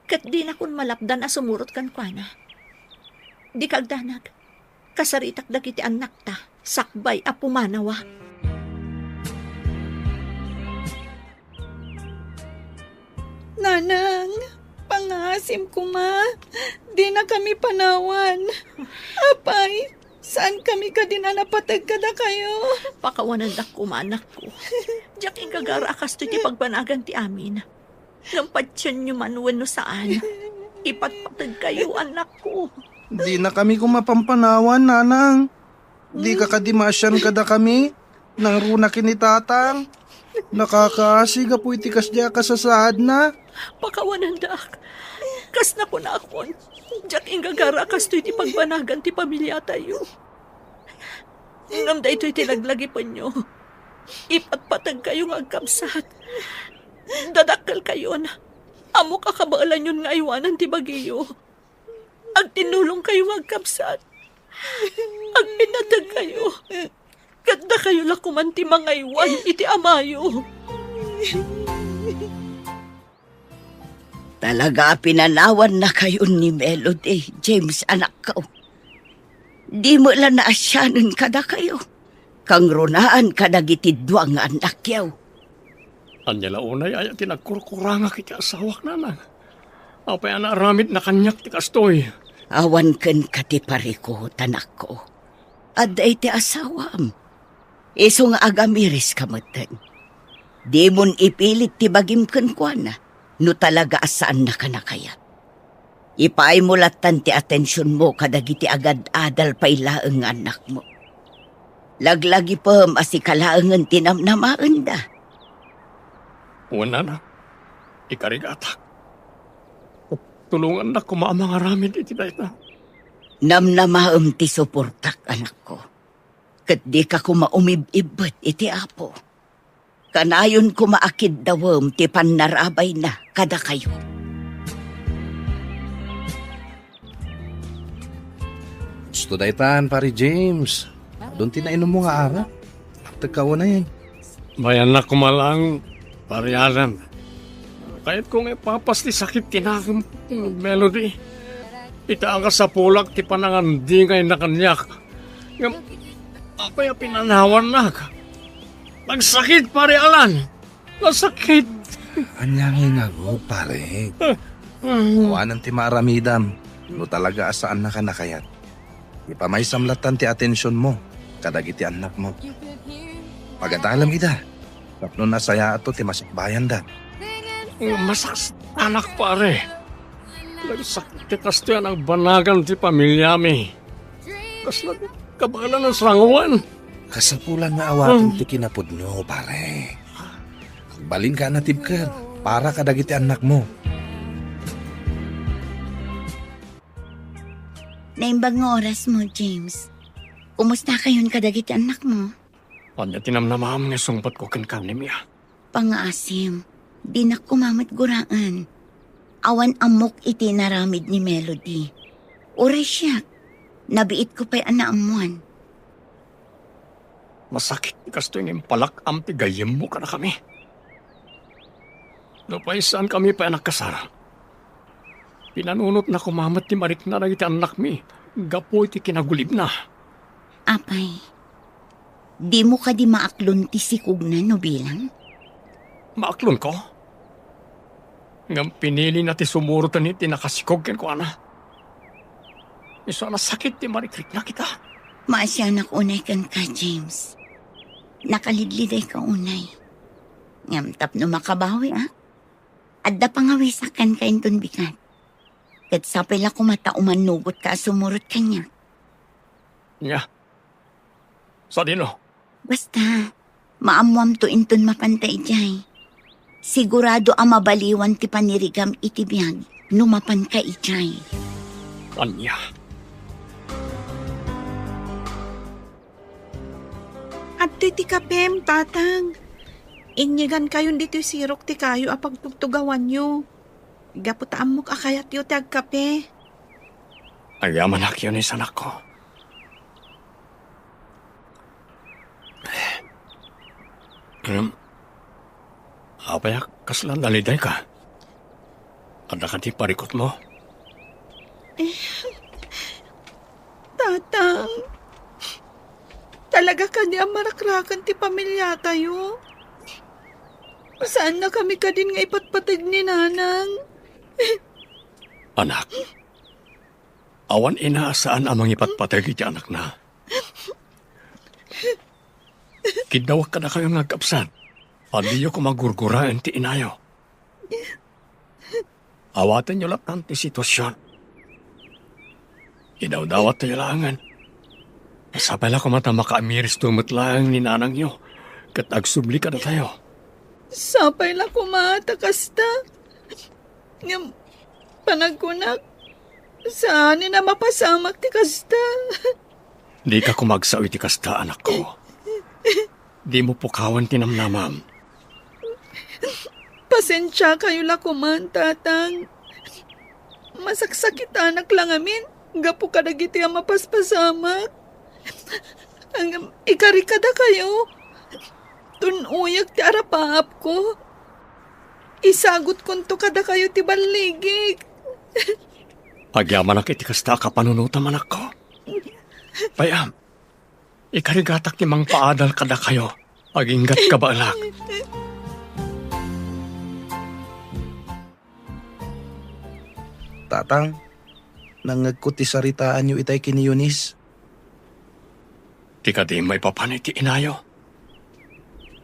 Ket dinakon malapdan a sumurot kenkuana. Dika agdanag. Kasaritak dagiti annakta sakbay a pumanawa. Nanang, pangaasim koma. Dinakami panawan. Apay, saankami kadin a napateg kadakayo? Pakawanendak koma, anakko. Diak inggagara a kastoy ti pagbanagan ti amin. Ngem patienyo man wenno saan, ipatpategkayo, anakko. Dinakami koma pampanawan, Nanang. Dika kadi maasian kadakami? Nangruna ken ni Tatang. Nakakaasi gapu iti kasdiay a kasasaadna. Pakawanendak. Kas nakunakon, diak inggagara a kastoy ti pagbanagan ti pamiliatayo. Ngem daytoy ti laglagipenyo. Ipatpategkayo nga agkabsat. Dadakkelkayon. Ammok a kabaelanyon nga aywanan ti bagiyo. Agtinnulongkayo nga agkabsat. Agpinnategkayo. Ket dakayo la koman ti mangaywan iti amayo. Talaga a pinanawannakayon ni Melody, James, anakko. Di met la naasianen kadakayo. Kangrunaan kadagiti dua nga annakyo. Ania la unay aya ti nagkurkurangak iti asawak, Nanang? Apay a naaramidna kaniak ti kastoy? Awan kenka ti parikut, anakko. Adda iti asawam. Isu nga agamiriska metten. Dimon ipilit ti bagim kenkuana no talaga a saannaka nakayat. Ipaaymo lattan ti atensionmo kadagiti agad-adal pay laeng nga annakmo. Laglagipem a sika laengen ti namnamaenda. Wen, Nanang, ikarigatak. Tulongannak koma a mangaramid iti dayta. Namnamaem ti suportak, anakko. Ket dika koma umib-ibbet iti Apo. Kanayon koma a kiddawem ti pannarabayna kadakayo. Gusto daytan, Pare James. Adun ti nainummo nga arak. Naptegka unay. Mayannak koma laeng, Pare Alan. Kayatko nga ipapas ti sakit ti nakem, Melody. Ita a kasapulak ti panangandingayna kaniak. Ngem apay a pinanawannak? Nagsakit, Pare Alan. Nasakit. Ania ngay ngarud, pare? Awanen ti maaramidam no talaga a saannaka nakayat. Ipamaysam lattan ti atensionmo kadagiti annakmo. Pagadalem ida tapno nasayaatto ti masakbayanda. Masakit, anak, pare. Nagsakit ti kastoy a nagbanagan ti pamiliami. Kasla Kabaelan a srangawan. Kasapulan nga awatem Hmm. ti kinapudno, pare. Agbalinka a natibker para kadagiti annakmo. Naimbag nga orasmo, James. Kumusta kayon kadagiti annakmo? Ania ti namnamaam nga isungbatko kenka, Nemia? Pangngaasim, dinak koma met guraen. Awan ammok iti inaramid ni Melody. Uray siak, nabiitko pay a naammoan. Masakit ti kastoy nga impalak-am ti gayyemmo kadakami. Nupay saankami pay a nagkasar, pinanunotna koma met ti marikna dagiti annakmi gapu iti kinagulibna. Apay, dimo kadi maaklon ti sikogna no bilang? Maaklonko? Ngem pinilina ti sumuroten iti nakasikog kenkuana. Isu a nasakit ti marikrikna kita. Maasianak unay kenka, James. Nakalidlidayka unay. Ngem tapno makabawiak, adda pangawisak kenka inton bigat. Ket sapay la koma ta umannugotka a sumurot kaniak. Nia? Sadino? Basta, maammoamto inton mapanta idiay. Sigurado a mabaliwan ti panirigam iti biag no mapanka idiay. Ania? Adtoy ti kapem, Tatang. Inyegankayon ditoy sirok ti kayo a pagtugtugawanyo. Gapu ta ammok a kayatyo ti agkape. Agyamanak, Eunice, anakko. Ngem, apay a kasla nalidayka? Adda kadi parikutmo? Tatang, talaga kadi a marakrakan ti pamiliatayo? Saannakami kadin nga ipatpateg ni Nanang? Anak, awan ina a saan a mangipatpateg iti anakna. Kiddawak kadakayo nga agkabsat, a diyo koma gurguraen ti inayo. Awatenyo latta ti situasion. Idawdawattayo laengen. Sapay la koma ta makaamiristo met laeng ni nanangyo ket agsubli kadatayo. Sapay la koma ta kasta. Ngem panagkunak, saanen a mapasamak ti kasta. Dika koma agsao iti kasta, anakko. Dimo pukawen ti namnamam. Pasensiakayo la koman, Tatang. Masaksakitanak la ngamin gapu kadagiti a mapaspasamak. Ngem ikari kadakayo, tun-oyak ti arapaapko. Isagutkonto kadakayo ti balligik. Agyamanak iti kasta a kapanunotam, anakko. Pay-am, ikarigatak ti mangpaadal kadakayo, aginggat kabaelak. Tatang, nangngegko ti saritaanyo itay ken ni Eunice. Ti kadi maipapan iti inayo.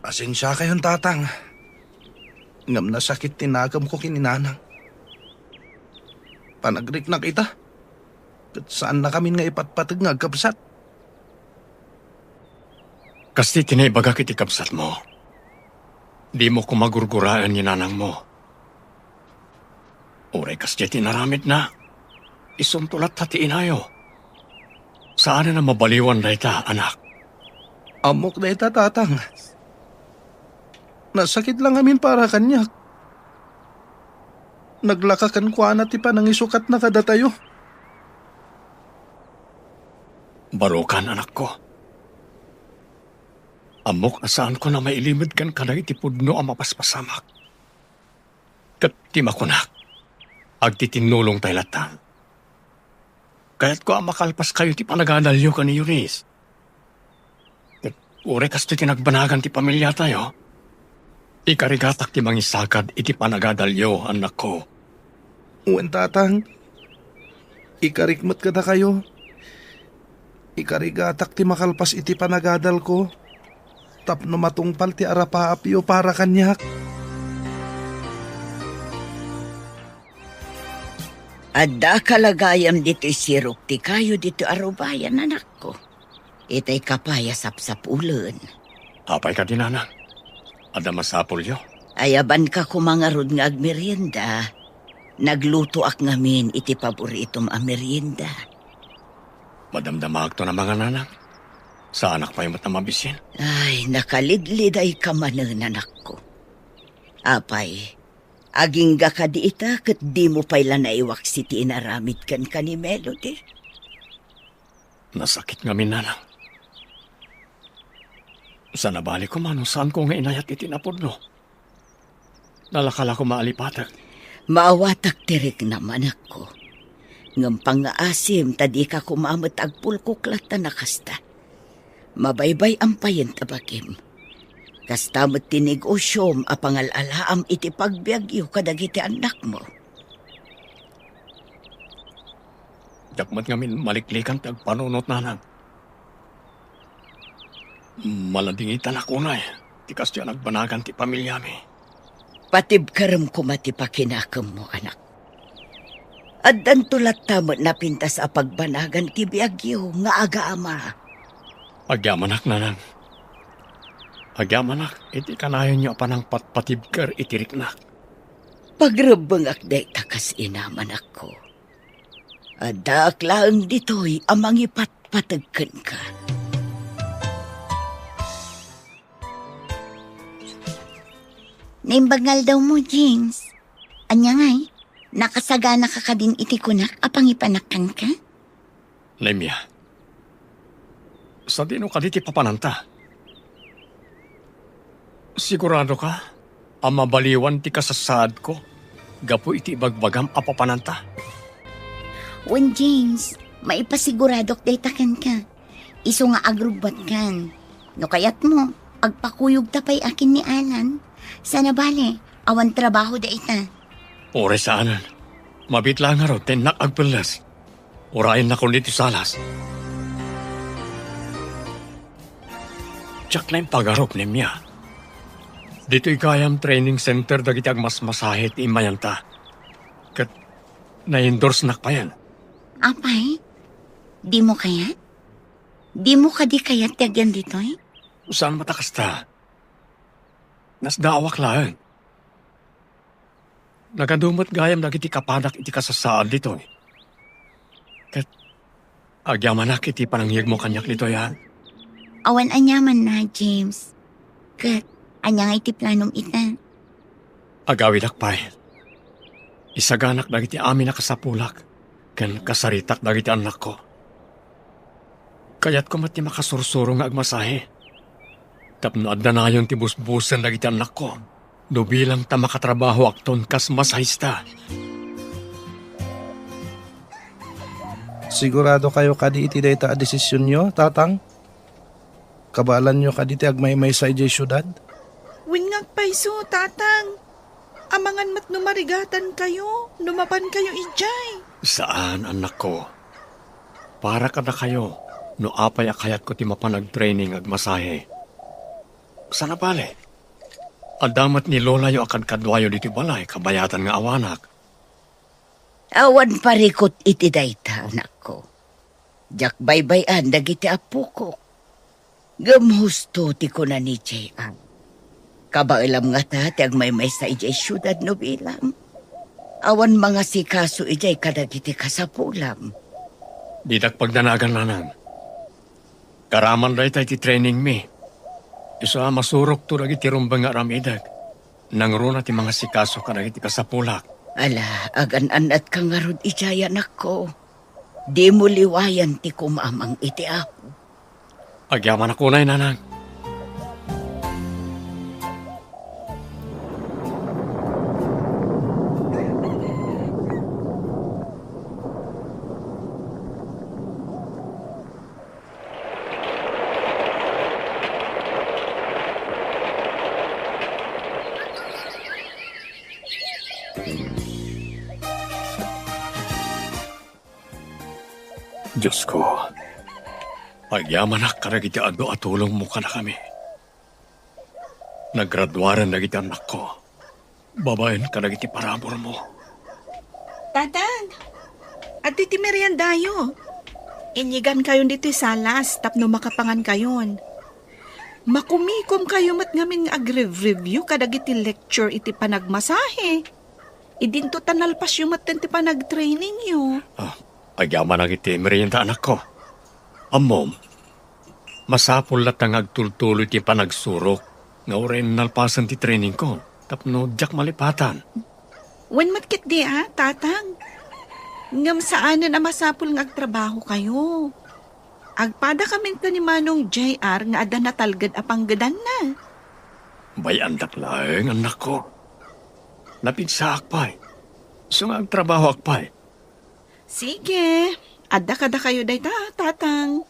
Pasensiakayon, Tatang. Ngem nasakit ti nakemko ken ni Nanang. Panagriknak ita, ket saannakamin nga ipatpateg nga agkabsat. Kasta ti naibagak iti kabsatmo. Dimo koma gurguraen ni nanangmo. Uray kasta ti inaramidna, isunto latta ti inayo. Saanen a mabaliwan dayta, anak. Ammok dayta, Tatang. Nasakit la ngamin para kaniak. Naglaka kenkuana ti panangisukatna kadatayo. Barukan, anakko. Ammok a saanko a mailimed kenka dagiti pudno a mapaspasamak. Ket ti makunak, agtitinnulongtay latta. Kayatko a makalpaskayo ti panagadalyo ken ni Eunice. Ket uray kastoy ti nagbanagan ti pamiliatayo, ikarigatak ti mangisagad iti panagadalyo, annakko. Wen, Tatang. Ikarik met kadakayo. Ikarigatak ti makalpas iti panagadalko tapno matungpal ti arapaapyo para kaniak. Adda kalagayam ditoy sirok ti kayo ditoy arubayan, anakko. Itay ka pay a sapsapulen. Apay kadi, nanang? Adda masapulyo? Ayabanka koma ngarud nga agmerienda. Naglutoak ngamin iti paboritom a merienda. Madamdamaakto a mangan, nanang. Saanak pay met a mabisin. Ay, nakalidlidayka manen, anakko. Apay, agingga kadi ita ket dimo pay la naiwaksi ti inaramid kenka ni Melody? Nasakit ngamin, nanang. Saan a bale koma no saanko nga inayat iti napudno. Nalaka la koma a lipatek. Maawatak ti riknam, anakko. Ngem pangngaasim ta dika koma met agpulkok latta a kasta. Mabaybay-am payen ta bagim. Kasta met ti negosiom a pangal-alaam iti pagbiagyo kadagiti annakmo. Diak met ngamin maliklikan ti agpanunot, nanang. Maladingitanak unay ti kasdiay a nagbanagan ti pamiliami. Patibkerem koma ti pakinakemmo, anak. Addanto latta met napintas a pagbanagan ti biagyo nga agama. Agyamanak, nanang. Agyamanak iti kanayonyo a panangpatpatibker iti riknak. Pagrebbengak dayta kas inam, anakko. Addaak laeng ditoy a mangipatpateg kenka. Naimbag nga aldawmo, James. Ania ngay? Nakasaganaka kadin iti kunak a pangipanak kenka? Nemia, sadino kadi ti papananta? Siguradoka a mabaliwan ti kasasaadko gapu iti ibagbagam a papananta? Wen, James, maipasiguradok dayta kenka. Isu nga agrubbuatkan. No kayatmo, agpakuyogta pay a ken ni Alan. Saan a bale, awan trabaho dayta. Uray saanen. Mabiit la ngarud ti innak agpelles. Urayennakon ditoy salas. Diak naimbag ngarud, Nemia. Ditoy gayam training center dagiti agmasmasahe ti immayanta. Ket na-endorsenak payen. Apay? Dimo kayat? Dimo kadi kayat ti agyan ditoy? Saan met a kasta. Nasdaawak laeng. Nagadu met gayam dagiti kapadak iti kasasaad ditoy. Ket agyamanak iti panangyegmo kaniak ditoy, a? Awan aniamanna, James. Ket ania nga iti planom ita? Agawidak pay. Isaganak dagiti amin a kasapulak ken kasaritak dagiti annakko. Kayatko met ti makasursuro nga agmasahe tapno adda nayon ti busbusen dagiti annakko no bilang ta makatrabahoakton kas masahista. Siguradokayo kadi iti dayta a desisionyo, Tatang? Kabaelanyo kadi ti agmaymaysa idiay siudad? Wen nga agpayso, Tatang. Amangan met no marigatankayo, no mapankayo idiay. Saan, annakko. Para kadakayo, no apay a kayatko ti mapan agtraining agmasahe. Saan a bale, adda met ni lolayo a kadkaduayo ditoy balay kabayatan nga awanak. Awan parikut iti dayta, anakko. Diak baybay-an dagiti appokok. Ngem husto ti kuna ni J R. Kabaelam ngata ti agmaymaysa idiay siudad no bilang. Awan mangasikaso idiay kadagiti kasapulam. Didak pagdanagan, nanang. Karaman dayta iti trainingmi. Isu a masurokto dagiti rumbeng nga aramidek. Nangruna ti mangasikaso kadagiti kasapulak. Ala, agan-annatka ngarud idiay, anakko. Dimo liwayan ti kumamang iti Apo. Agyamanak unay, nanang. Diosko, agyamanak kadagiti adu a tulongmo kadakami. Naggraduaren dagiti annakko babaen kadagiti paraburmo. Tatang, adtoy ti meriendayo. Inyigankayon ditoy salas tapno makapangankayon. Makumikomkayo met ngamin nga agrev-review kadagiti lecture iti panagmasahe. Idinto ta nalpasyo met ti panagtrainingyo. Ah, agyamanak iti merienda, anakko. Ammom, masapul latta nga agtultuloy ti panagsurok nga uray nalpasen ti trainingko tapno diak malipatan. Wen met ketdi a, Tatang. Ngem saanen a masapul nga agtrabahokayo. Agpadakamin ken ni Manong J R nga adda natalged a panggedanna. Bay-andak laeng, annakko. Napigsaak pay. Isu nga agtrabahoak pay. Sige, adda kadakayo dayta, Tatang.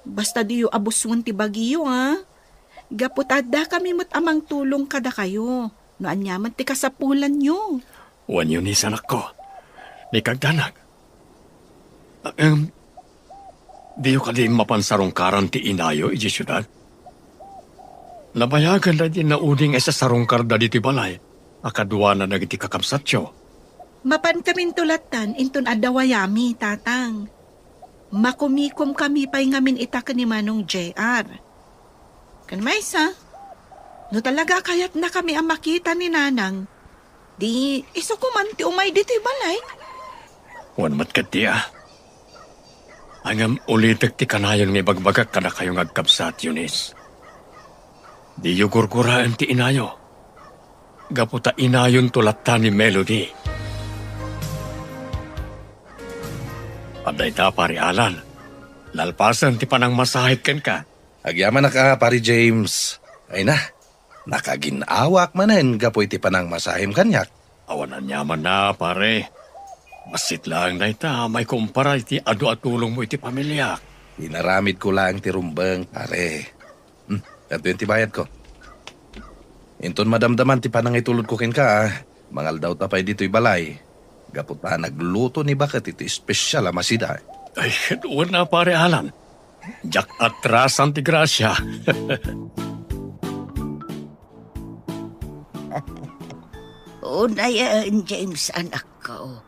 Basta diyo abusuen ti bagiyo, a. Gapu ta addakami met a mangtulong kadakayo no aniaman ti kasapulanyo. Wen, Eunice, anakko. Ni kagdanak. Em, diyo kadi mapan sarungkaran ti inayo idiay siudad? Nabayagan dagiti naudi nga isasarungkarda ditoy balay a kaduana dagiti kakabsatyo. Mapankaminto lattan inton adda wayami, Tatang. Makumikomkami pay ngamin ita ken ni Manong J R. Ken maysa, no talaga a kayatnakami a makita ni Nanang, di isu koman ti umay ditoy balay. Wen met ketdi a. Ngem ulitek ti kanayon nga ibagbagak kadakayo nga agkabsat, Eunice. Diyo gurguraen ti inayo. Gapu ta inayonto latta ni Melody. Adda ita, Pare Alan. Nalpasen ti panangmasahek kenka. Agyamanak a, Pare James. Ay na, nakagin-awaak manen gapu iti panangmasahem kaniak. Awan aniamanna, pare. Bassit laeng dayta maikumpara iti adu a tulongmo iti pamiliak. Inaramidko laeng ti rumbeng, pare. Hmm, adtoyen ti bayadko. Inton madamdaman ti panangitulodko kenka, a, mangaldawta pay ditoy balay. Gapu ta nagluto ni Baket iti espesial a masida. Ay, wen a, Pare Alan. Diak atrasan ti grasia. Unayen, James, anakko.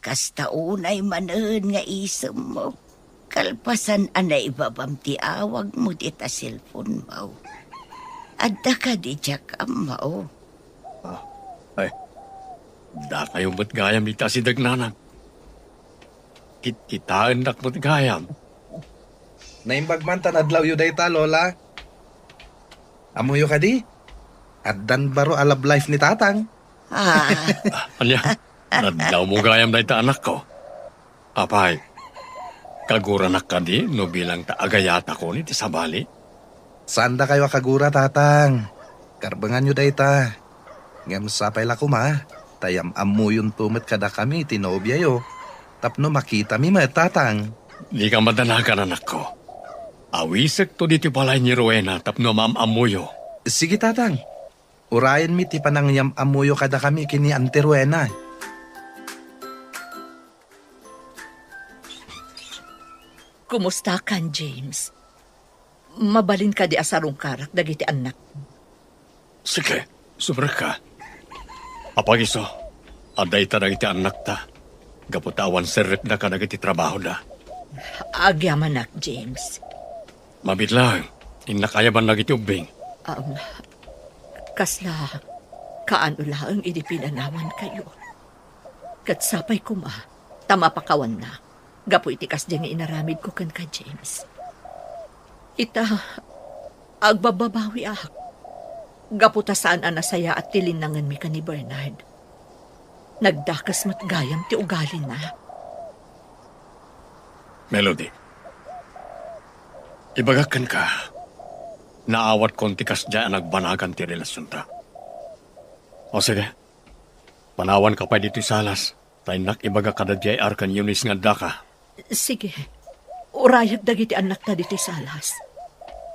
Kasta unay manen nga isemmo, kalpasan a naibabam ti awagmo dita cellphone-mo. Adda kadi diak ammo? Ah, ay, dakayo met gayam iti asideg, Nanang. Kitkitaennak met gayam. Naimbag man ta nadlawyo dayta, Lola. Ammoyo kadi? Addan baro a love life ni Tatang. Ah. Ania? Nadlawmo gayam dayta, anakko? Apay, kaguranak kadi no bilang ta agayatakon iti sabali? Saandakayo a kagura, Tatang. Karbenganyo dayta. Ngem sapay la koma, ta yam-ammoyonto met kadakami ti nobiayo, tapno makitami met, Tatang. Dika madanagan, anakko. Awisekto ditoy balay ni Rowena tapno maam-ammoyo. Sige, Tatang. Urayenmi ti panangyam-ammoyo kadakami ken ni Auntie Rowena. Kumustakan, James? Mabalin kadi a sarungkarak dagiti annak? Sige, sumrekka. Apay isu, adda ita dagiti annakta, gapu ta awan serrekda kadagiti trabahoda. Agyamanak, James. Mabiit laeng, innak ayaban dagiti ubbing. Um, kasla kaano laeng idi pinanawankayo. Ket sapay koma, ta mapakawanna, gapu iti kasdi nga inaramidko kenka, James. Ita, agbabbabawiak, gapu ta saan a nasayaat ti linnangenmi ken ni Bernard. Nagdakes met gayam ti ugalina. Melody, ibagak kenka, naawatkon ti kasdiay a nagbanagan ti relasionta. O sige, panawanka pay ditoy salas, ta innak ibaga kada J R ken Eunice nga addaka. Sige, urayek dagiti annakta ditoy salas.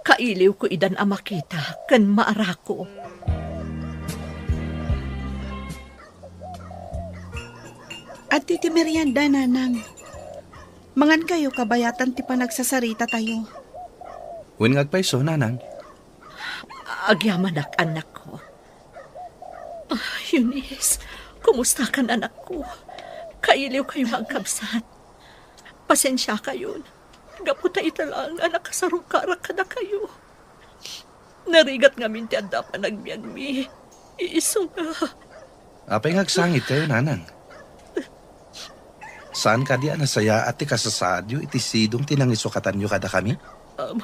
Kailiwko idan a makita ken maarako. Adtoy ti merienda, Nanang. Mangankayo kabayatan ti panagsasaritatayo. Wen nga agpayso, Nanang? Agyamanak, annakko. Ah, Eunice, kumustakan, anakko? Kailiwkayo nga agkabsat. Pasensiakayon. gapu ta ita laeng a nakasarungkarak kadakayo. Narigat ngamin ti adda panagbiagmi. Isu nga. Apay nga agsangitkayo, nanang? Saan kadi a nasayaat ti kasasaadyo iti sidong ti nangisukatanyo kadakami? Um,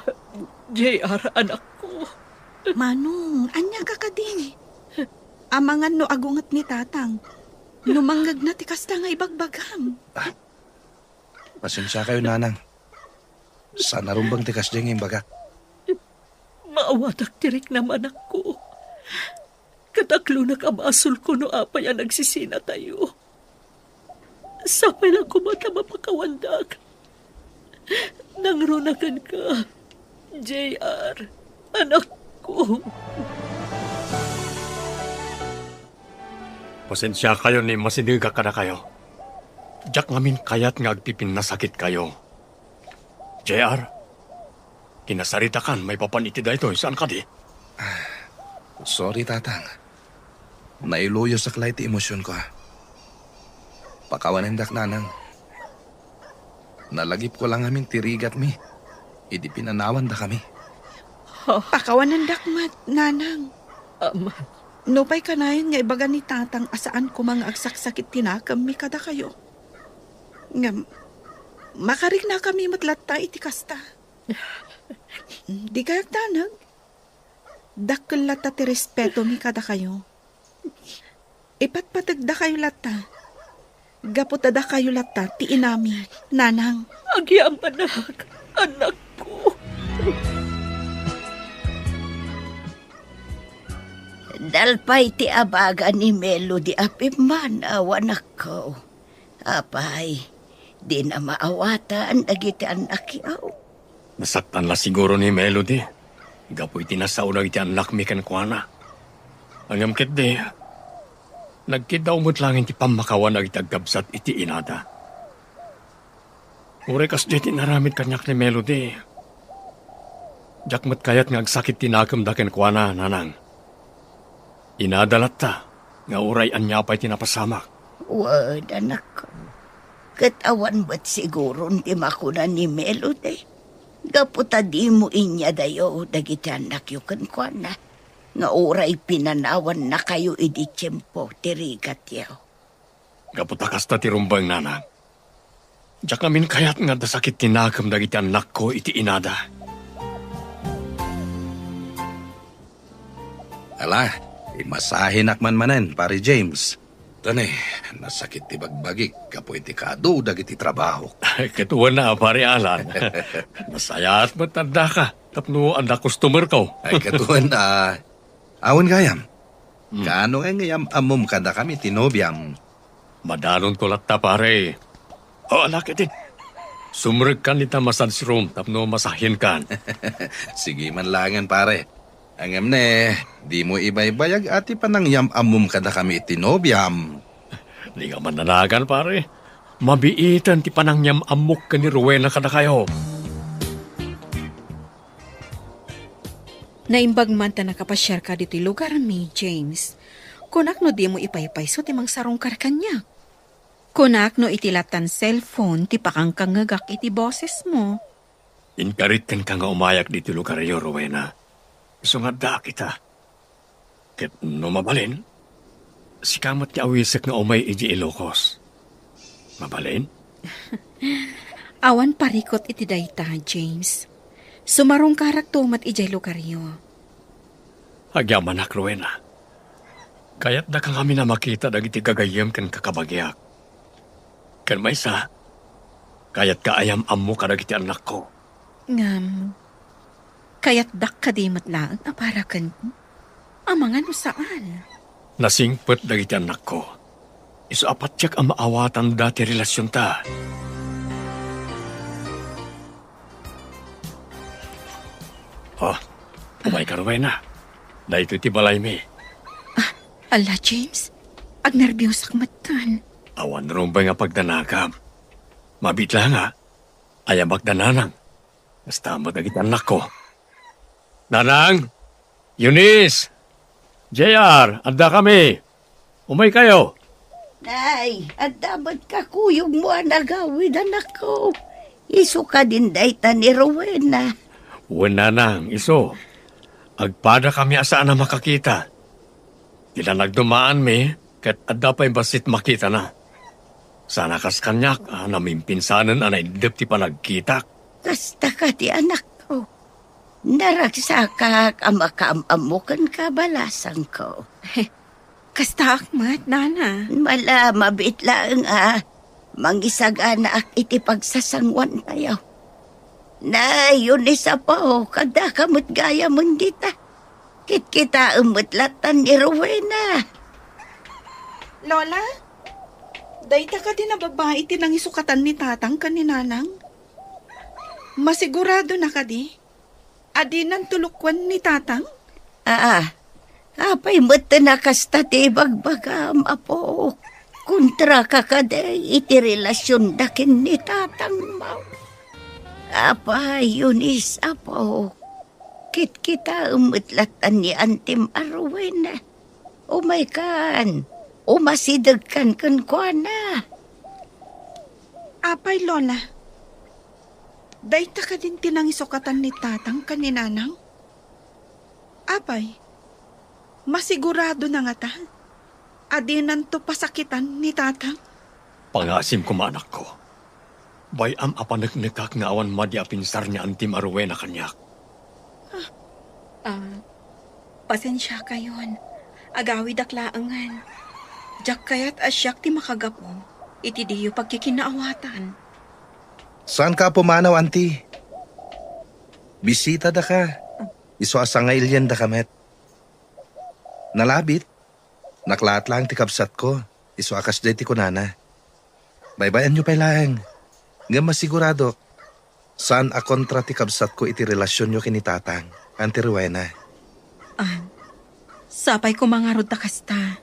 J R, anakko. Manong, ania ka kadi? Amangan no agunget ni Tatang. No mangngegna ti kasta nga ibagbagam. Ah, pasensiakayo, nanang. Saan a rumbeng ti kasdiay nga imbagak. Maawatak ti riknam, anakko. Kadaklonak a basolko no apay a nagsisinatayo. Sapay la koma ta mapakawandak. Nangruna kenka, J R, anakko. Pasensiakayo ni masidegak kadakayo. Diak ngamin kayat nga agpipinnasakitkayo. J R, kinasaritakan maipapan iti daytoy, saan kadi? Sorry, Tatang. Nailuyosak la iti emosionko. Pakawanendak, Nanang. Nalagipko la ngamin ti rigatmi idi pinanawandakami. Pakawanendak met, Nanang. Ama. Nupay kanayon nga ibaga ni Tatang a saan koma nga agsaksakit ti nakemmi kadakayo. Ngem, makariknakami met latta iti kasta. Dikay agdanag. Dakkel latta ti respetomi kadakayo. Ipatpategdakayo latta. Gapu ta dakayo latta ti inami, Nanang. Agyamanak, anakko. Nalpay ti abaga ni Melody a pimmanaw, anakko. Apay, dina maawatan dagiti annakyo? Nasaktan la siguro ni Melody gapu iti nasaoda iti annakmi kenkuana. Ngem ketdi, nagkiddaw met laeng ti pammakawan dagiti agkabsat iti inada. Uray kasdiay ti inaramid kaniak ni Melody, diak met kayat nga agsakit ti nakemda kenkuana, Nanang. Inada latta nga uray ania pay ti napasamak. Wen, anakko. Ket awan met siguron ti makuna ni Melody. Gapu ta dimo inyadayo dagiti annakyo kenkuana, nga uray pinanawannakayo idi tiempo ti rigatyo. Gapu ta kasta ti rumbeng, Nanang. Diak ngamin kayat nga adda sakit ti nakem dagiti annakko iti inada. Ala, imasahenak man manen, Pare James. Tani, nasakit ti bagbagik gapu iti kaadu dagiti trabahok. Ket wen a, Pare Alan. Nasayaat met addaka tapno adda customerko. Ay, ket wen a, awan gayam. Hmm. Kaano ngay nga yam-ammom kadakami ti nobiam? Madanonko latta, pare. O, ala ketdi. Sumrekkan ita massage room tapno masahenkan. Sige man laengen, pare. Ngem ne, dimo ibaybayag a ti panangyam-ammom kadakami iti nobiam. Di nga mannanagan, pare. Mabiiten ti panangyam-ammok ken ni Rowena kadakayo. Naimbag man ta nakapasiarka ditoy lugarmi, James. Kunak no dimo ipaypayso ti mangsarungkar kaniak. Kunak no iti lattan cellphone ti pakangkangngegak iti bosesmo. Inkarit kenka nga umayak ditoy lugaryo, Rowena. Isu nga addaak ita. Ket no mabalin, sika met ti awisek nga umay idiay Ilocos. Mabalin? Awan parikut iti dayta, James. Sumarungkarakto met idiay lugaryo. Agyamanak, Rowena. Kayatdaka ngamin a makita dagiti gagayyem ken kakabagiak. Ken maysa, kayatka a yam-ammo kadagiti annakko. Ngem, kayatdak kadi met laeng a para kenmo? Amangan no saan? Nasingpet dagiti annakko. Isu a patiek a maawatanda ti relasionta. Oh, umayka, Rowena. Daytoy ti balaymi. Ah, ala, James. Agnerbiosak metten. Awan rumbeng a pagdanagam. Mabiit la nga, ayamak da Nanang. Kasta met dagiti annakko. Nanang! Eunice! J R, addakami! Umaykayo! Nay, adda met kakuyogmo a nagawid, anakko. Isu kadin dayta ni Rowena. Wen, nanang, isu. Agpadakami a saan a makakita. Ti nagdumaanmi, ket adda pay bassit makitana. Saan a kas kaniak a namimpinsanen a naiddep ti panagkitak. Kasta kadi, anakko. Naragsakak a makaam-ammo kenka, balasangko. Kastaak met, nana. Mala, mabiit laeng a mangisaganaak iti pagsasanguantayo. Nay, Eunice, apo, kaddaka met gayamen dita. Kitkitaem met lattan ni Rowena. Lola, dayta kadi a babai ti nangisukatan ni Tatang ken ni Nanang? Masiguradona kadi a dinanto lukoen ni Tatang? Aa, apay metten a kasta ti ibagbagam, apo? Kontraka kadi iti relasionda ken ni Tatangmo? Apay, Eunice, apo, kitkitaem met lattan ni Antim a Rowena. Umaykan, umasidegkan kenkuana. Apay, Lola, dayta kadin ti nangisukatan ni Tatang ken ni Nanang? Apay, masiguradona ngata a dinanto pasakitan ni Tatang? Pangaasim koma, anakko. Bay-am a paneknekak nga awan madi a pinsar ni Antim a Rowena kaniak. Ah, pasensiakayon. Agawidak laengen. Diak kayat a siak ti makagapu iti diyo pagkikinnaawatan. Saanka a pumanaw, Anti. Bisitadaka. Isu a sangailiandaka met. Nalabit, naklaat laeng ti kabsatko. Isu a kasdiay ti kunana. Baybay-anyo pay laeng. Ngem masiguradok, saan a kontra ti kabsatko iti relasionyo ken ni Tatang, Anti Rowena. Ah, sapay koma ngarud ta kasta.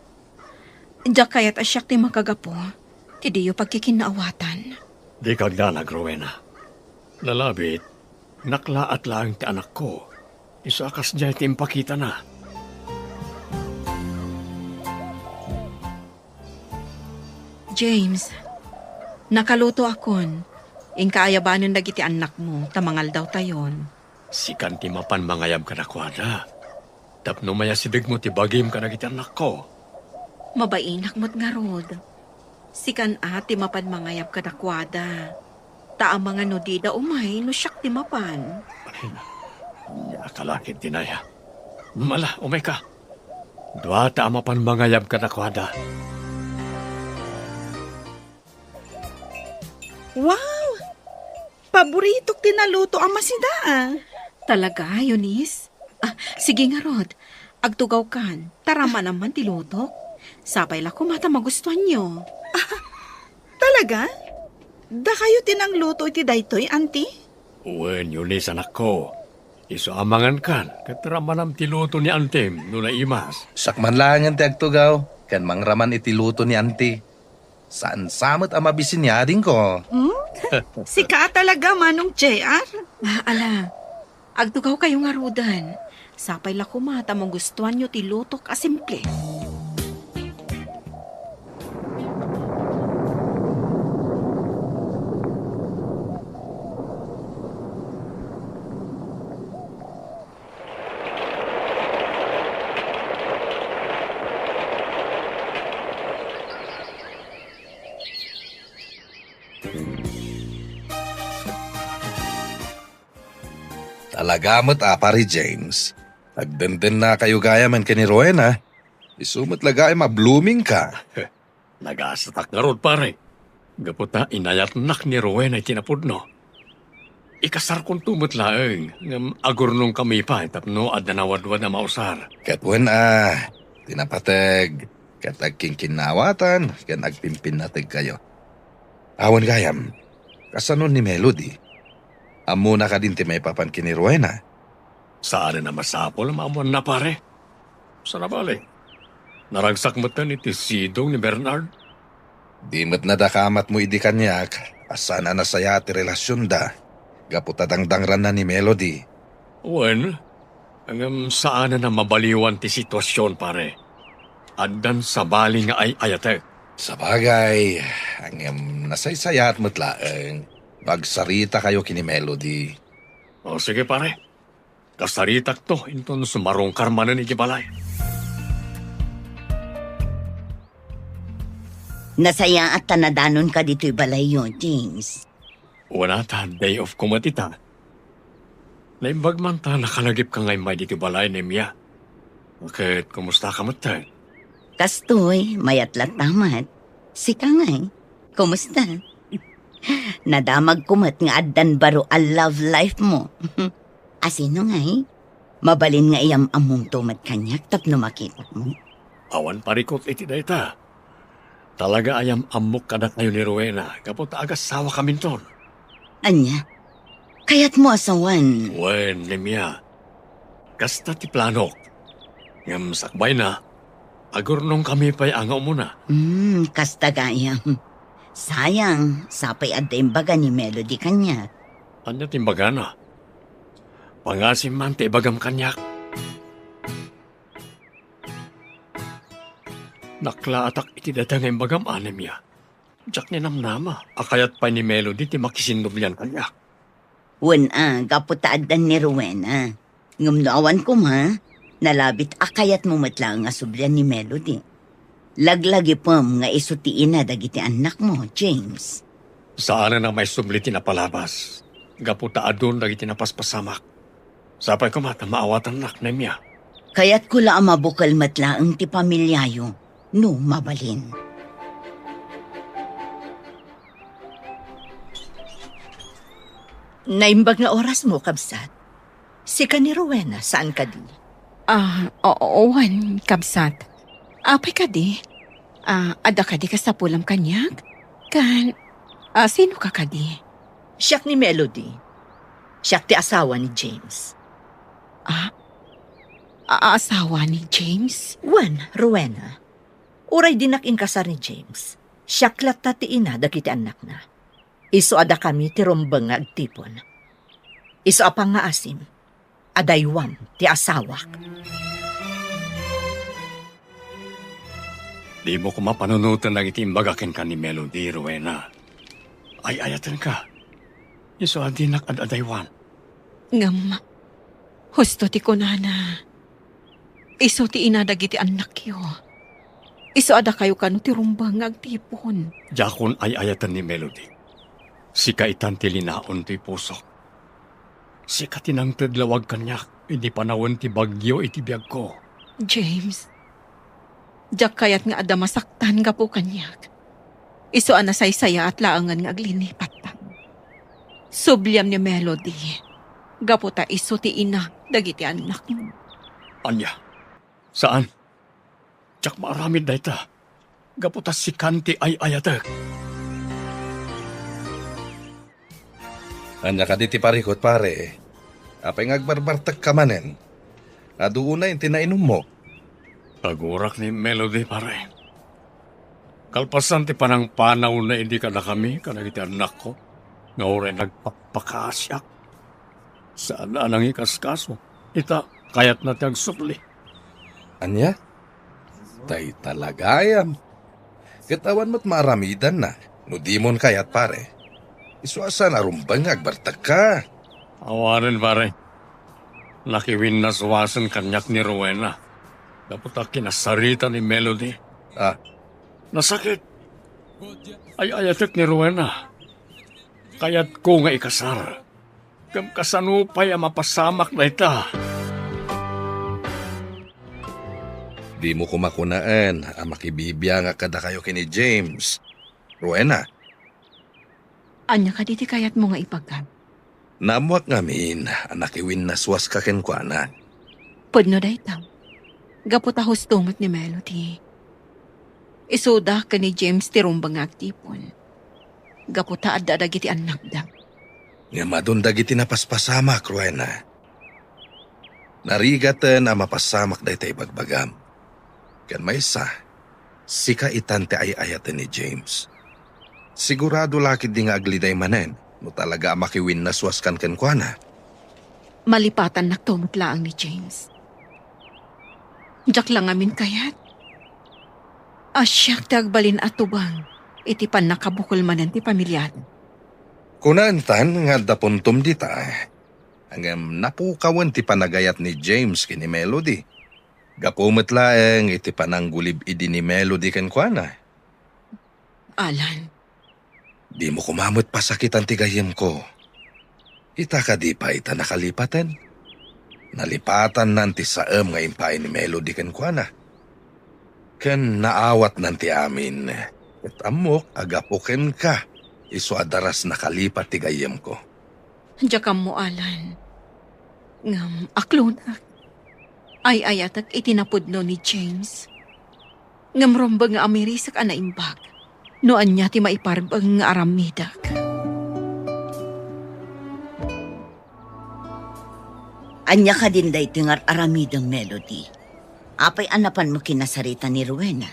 Diak kayat a siak ti makagapu ti diyo pagkikinnaawatan. Dika agdanag, Rowena. Nalabit, naklaat laeng ti anakko. Isu a kasdiay ti impakitana. James, nakalutoakon. Inka ayabanen dagiti annakmo ta mangaldawtayon. Sikan ti mapan mangayab kadakuada tapno mayasidegmo ti bagim kadagiti annakko. Mabainak met ngarud. Sikan a ti mapan mangayab kadakuada. Ta amangan no dida umay no siak ti mapan. Ay, ania a kalakid ti naya. Mala, umayka. Duata a mapan mangayab kadakuada. Wow! Paboritok ti naluto a masida, ah. Talaga, Eunice? Ah, sige ngarud. Agtugawkan, ta ramanam man ti lutok. Sapay la koma ta magustuanyo. Ah, talaga? Dakayo ti nangluto iti daytoy, Auntie? Wen, Eunice, anakko. Isu a mangankan, ket ramanam ti luto ni Auntiem no naimas. Siak man laengen ti agtugaw, ken mangraman iti luto ni Auntie. Saan sa met a mabisin ni adingko. Hmm? Sika talaga, Manong J R? Ah, ala, agtugawkayo ngaruden. Sapay la koma ta magustuanyo ti lutok a simple. Talaga met a, Pare James. Agdendennakayo gayamen ken ni Rowena. Isu met la gayamen a blooming ka. Nagasatak ngarud, pare. Gapu ta inayatnak ni Rowena iti napudno. Ikasarkonto met laeng, ngem agurnongkami pay tapno adda nawadwad a mausar. Ket wen a, ti napateg, ket agkinkinnaawatan ken agpimpinnategkayo. Awan gayam, kasano ni Melody? Ammona kadin ti maipapan ken ni Rowena? Saanen a masapul a maammoanna, pare. Sana bale, naragsak metten iti sidong ni Bernard. Di met nadakamatmo idi kaniak a saan a nasayaat ti relasionda gapu ta dangrangranna ni Melody. Wen, ngem saanen a mabaliwan ti situasion, pare. Addan sabali nga ay-ayatek. Sabagay, ngem nasaysayaat met laeng. no agsaritakayo ken ni Melody. O, sige, pare. Kasaritakto inton sumarungkar manen iti balay. Nasayaat ta nadanonka ditoy balayyo, James. Wen a ta, day off ko met ita. Naimbag man ta nakalagipka nga immay ditoy balay, Nemia. Ket kumustaka metten? Kastoy, mayat latta met. Sika ngay, kumusta? Nadamagko met nga addan baro a love life mo. Asino ngay? Mabalin nga iyam-ammomto met kaniak tapno makitak mo? Awan parikut iti dayta. Talaga a yam-ammok kadakayo ni Rowena gapu ta agasawa kaminton. Ania? Kayatmo a sawen? Wen, Nemia. Kasta ti planok. Ngem sakbayna, agurnongkami pay a nga umuna. Hmm, kasta gayam. Sayang, sapay adda imbaga ni Melody kaniak. Ania ti imbagana? Pangasim man ti ibagam kaniak. Naklaatak iti dayta nga imbagam, Nemia. Diak ninamnama a kayat pay ni Melody ti makisinnublian kaniak. Wen a, gapu ta addan ni Rowena. Ngem no awan koma, nalabit a kayatmo met laeng a sublian ni Melody. Laglagipem nga isu ti ina dagiti annakmo, James. Saanen a maisubli ti napalabas, gapu ta adun dagiti napaspasamak. Sapay koma ta maawatannak, Nemia. Kayatko la a mabukel met laeng ti pamiliayo, no mabalin. Naimbag nga orasmo, kabsat. Sika ni Rowena, saan kadi? Ah, oo, wen, kabsat. Apay kadi? Ah, adda kadi kasapulam kaniak? Kan, ah, sino ka kadi? Siak ni Melody. Siak ti asawa ni James. Ah? A-, asawa ni James? Wen, Rowena. Uray dinak inkasar ni James, siak latta ti ina dagiti annakna. Isu a dakami ti rumbeng nga agtipon. Isu a pangngaasim, adaywam ti asawak. Dimo koma panunoten dagiti imbaga kenka ni Melody, Rowena. Ay-ayatenka. Isu a dinak ad-adaywan. Ngem, husto ti kunana, isu ti ina dagiti annakyo. Isu a dakayo kano ti rumbeng nga agtipon. Diakon ay-ayaten ni Melody. Sika itan ti linaon ti pusok. Sika ti nangted lawag kaniak idi panawen ti bagyo iti biagko. James, diak kayat nga adda masaktan gapu kaniak. Isu a nasaysayaat laengen nga aglinipatta. Subliam ni Melody, gapu ta isu ti ina dagiti annakmo. Ania? Saan? Diak maaramid dayta, gapu ta sikan ti ay-ayatek. Ania kadi ti parikut, pare? Apay nga agbarbartekka manen? Adu unay ti nainummo. Agurak ni Melody, pare. Kalpasan ti panangpanawna idi kadakami kadagiti annakko, nga uray nagpakpakaasiak. Saan a nangikaskaso. Ita, kayatna ti agsubli. Ania? Dayta la gayam. Ket awan met maaramidanna no dimon kayat, pare. Isu a saan a rumbeng nga agbartekka. Awanen, pare. Nakiwinnaswasen kaniak ni Rowena gapu ta kinasarita ni Melody. Ah. Nasakit. Ay-ayatek ni Rowena. Kayatko nga ikasar. Ngem kasano pay a mapasamak dayta? Dimo koma kunaen a makibibiangak kadakayo ken ni James. Rowena. Ania kadi ti kayatmo nga ibagam? Naammoak ngamin a nakiwinnaswaska kenkuana. Pudno dayta. Gapu ta husto met ni Melody. Isuda ken ni James ti rumbeng nga agtipon. Gapu ta adda dagiti annakda. Ngem adun dagiti napaspasamak, Rowena. Narigaten a mapasamak dayta ibagbagam. Ken maysa, sika itan ti ay-ayaten ni James. Sigurado la ketdi nga agliday manen no talaga a makiwinnaswaskan kenkuana. Malipatannakto met laeng ni James. Diak la ngamin kayat a siak ti agbalin a tubang iti pannakabukel manen ti pamiliada. Kunaentan nga adda puntom dita, ngem napukawen ti panagayat ni James ken ni Melody. Gapu met laeng iti pananggulib idi ni Melody kenkuana. Alan. Dimo koma met pasakitan ti gayyemko. Ita kadi pay ta nakalipaten? Nalipatannan ti saem nga impaay ni Melody kenkuana. Ken naawatnan ti amin. Ket ammok a gapu kenka, isu a daras nakalipat ti gayyemko. Diak ammo, Alan. Ngem aklonak. Ay-ayatek iti napudno ni James. Ngem rumbeng nga umirisek a naimbag no ania ti maiparbeng nga aramidek. Ania kadin daytoy nga ar-aramidem, Melody? Apay a napanmo kinasarita ni Rowena?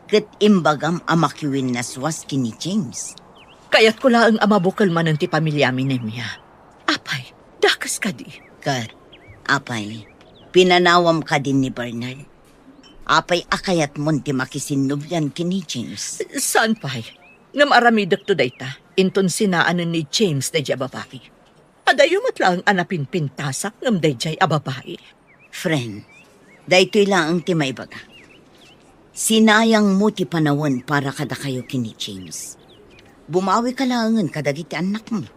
Ket imbagam a makiwinnaswas ken ni James. Kayatko laeng a mabukel manen ti pamiliami, Nemia. Apay, dakes kadi? Ket, apay, pinanawam kadin ni Bernard? Apay a kayatmon ti makisinnublian ken ni James? Saan pay? Ngem aramidekto dayta, inton sinaanen ni James daydiay a babai. Adayo met laeng a napinpintasak ngem daydiay a babai. Friend, daytoy laeng ti maibaga. Sinayangmo ti panawen para kadakayo ken ni James. Bumawika laengen kadagiti annakmo.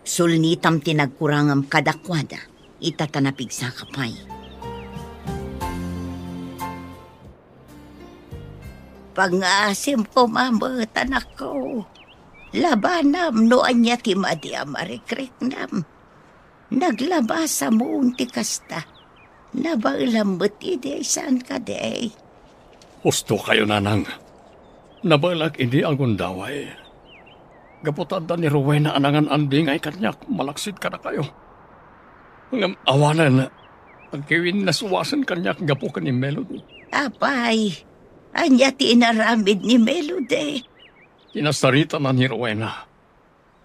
Sulnitam ti nagkurangam kadakuada, ita ta napigsaka pay. Pangngaasim koma met, anakko. Labanam no ania ti madi a marikriknam. Naglabasam ti kasta. Nabaelam met idi, saan kadi? Husto kayo, nanang. Nabaelak idi agundaway. Gapu ta adda ni Rowena a nangan-andingay kaniak malaksid kadakayo. Ngem awanen, agkiwinnaswasen kaniak gapu ken ni Melody. Apay, ania ti inaramid ni Melody? Kinasaritana ni Rowena.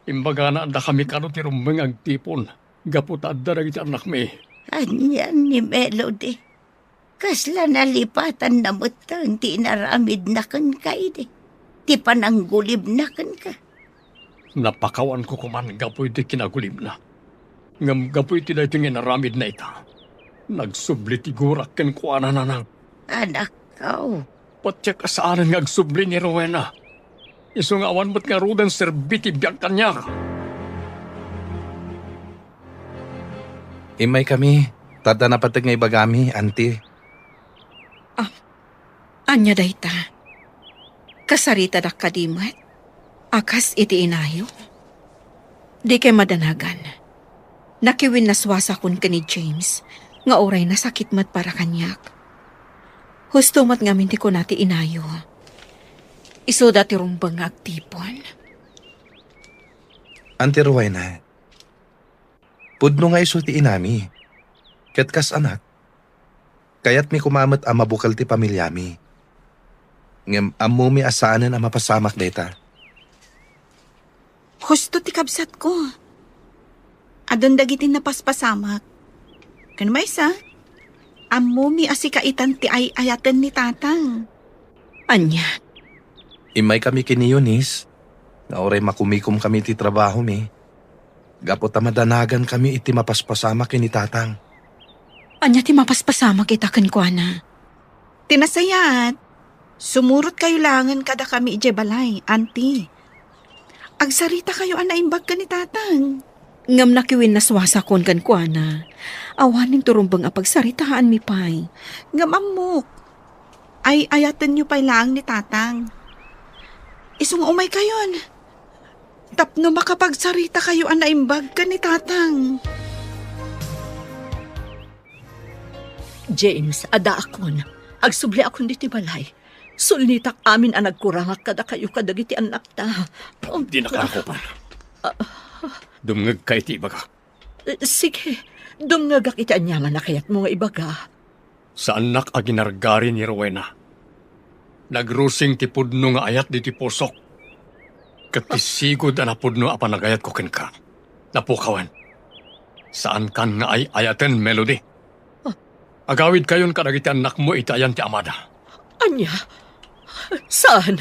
Imbagana a dakami kano ti rumbeng nga agtipon gapu ta adda dagiti annakmi. Anian ni Melody? Kasla nalipatanna metten ti inaramidna kenka idi, ti pananggulibna kenka. Napakawanko koman gapu iti kinagulibna. Ngem gapu iti daytoy nga inaramidna ita, nagsubli ti gurak kenkuana, nanang. Anakko. Patiek a saanen nga agsubli ni Rowena. Isu nga awan met ngaruden serbi ti biag kaniak. Immaykami, ta adda napateg nga ibagami, Auntie. Ah, ania dayta? Kasaritadak kadi met a kas iti inayo? Dikay madanagan. Nakiwinnaswasakon ken ni James nga uray nasakit met para kaniak. Husto met ngamin ti kuna ti inayo. Isuda ti rumbeng nga agtipon. Auntie Rowena, pudno nga isu ti inami. Ket kas anak, kayatmi koma met a mabukel ti pamiliami. Ngem ammomi a saanen a mapasamak dayta. Husto ti kabsatko. Adun dagiti napaspasamak. Ken maysa, ammomi a sika itan ti ay-ayaten ni Tatang. Ania? Immaykami ken ni Eunice, nga uray makumikomkami iti trabahomi, gapu ta madanagankami iti mapaspasamak ken ni Tatang. Ania ti mapaspasamak ita kenkuana? Ti nasayaat, sumurotkayo laengen kadakami idiay balay, Auntie. Agsaritakayo a naimbag ken ni Tatang. Ngem nakiwinnaswasakon kenkuana. Awanen ti rumbeng a pagsaritaanmi pay. Ngem ammok, ay-ayatenyo pay laeng ni Tatang. Isu nga umaykayon. Tapno makapagsaritakayo a naimbag ken ni Tatang. James, addaakon. Agsubliakon ditoy balay. Sulnitak amin a nagkurangak kadakayo kadagiti annakta. Oh, dinaka akopan. Dumngegka iti ibagak. Eh, sige, dumngegak iti aniaman a kayatmo nga ibaga. Saannak a ginargari ni Rowena. Nagrusing ti pudno nga ayat ditoy pusok. Ket ti sigud a napudno a panagayatko kenka, napukawen. Saankan nga ay-ayaten, Melody. Ah. Agawidkayon kadagiti annakmo iti ayan ti amada. Ania? Saan?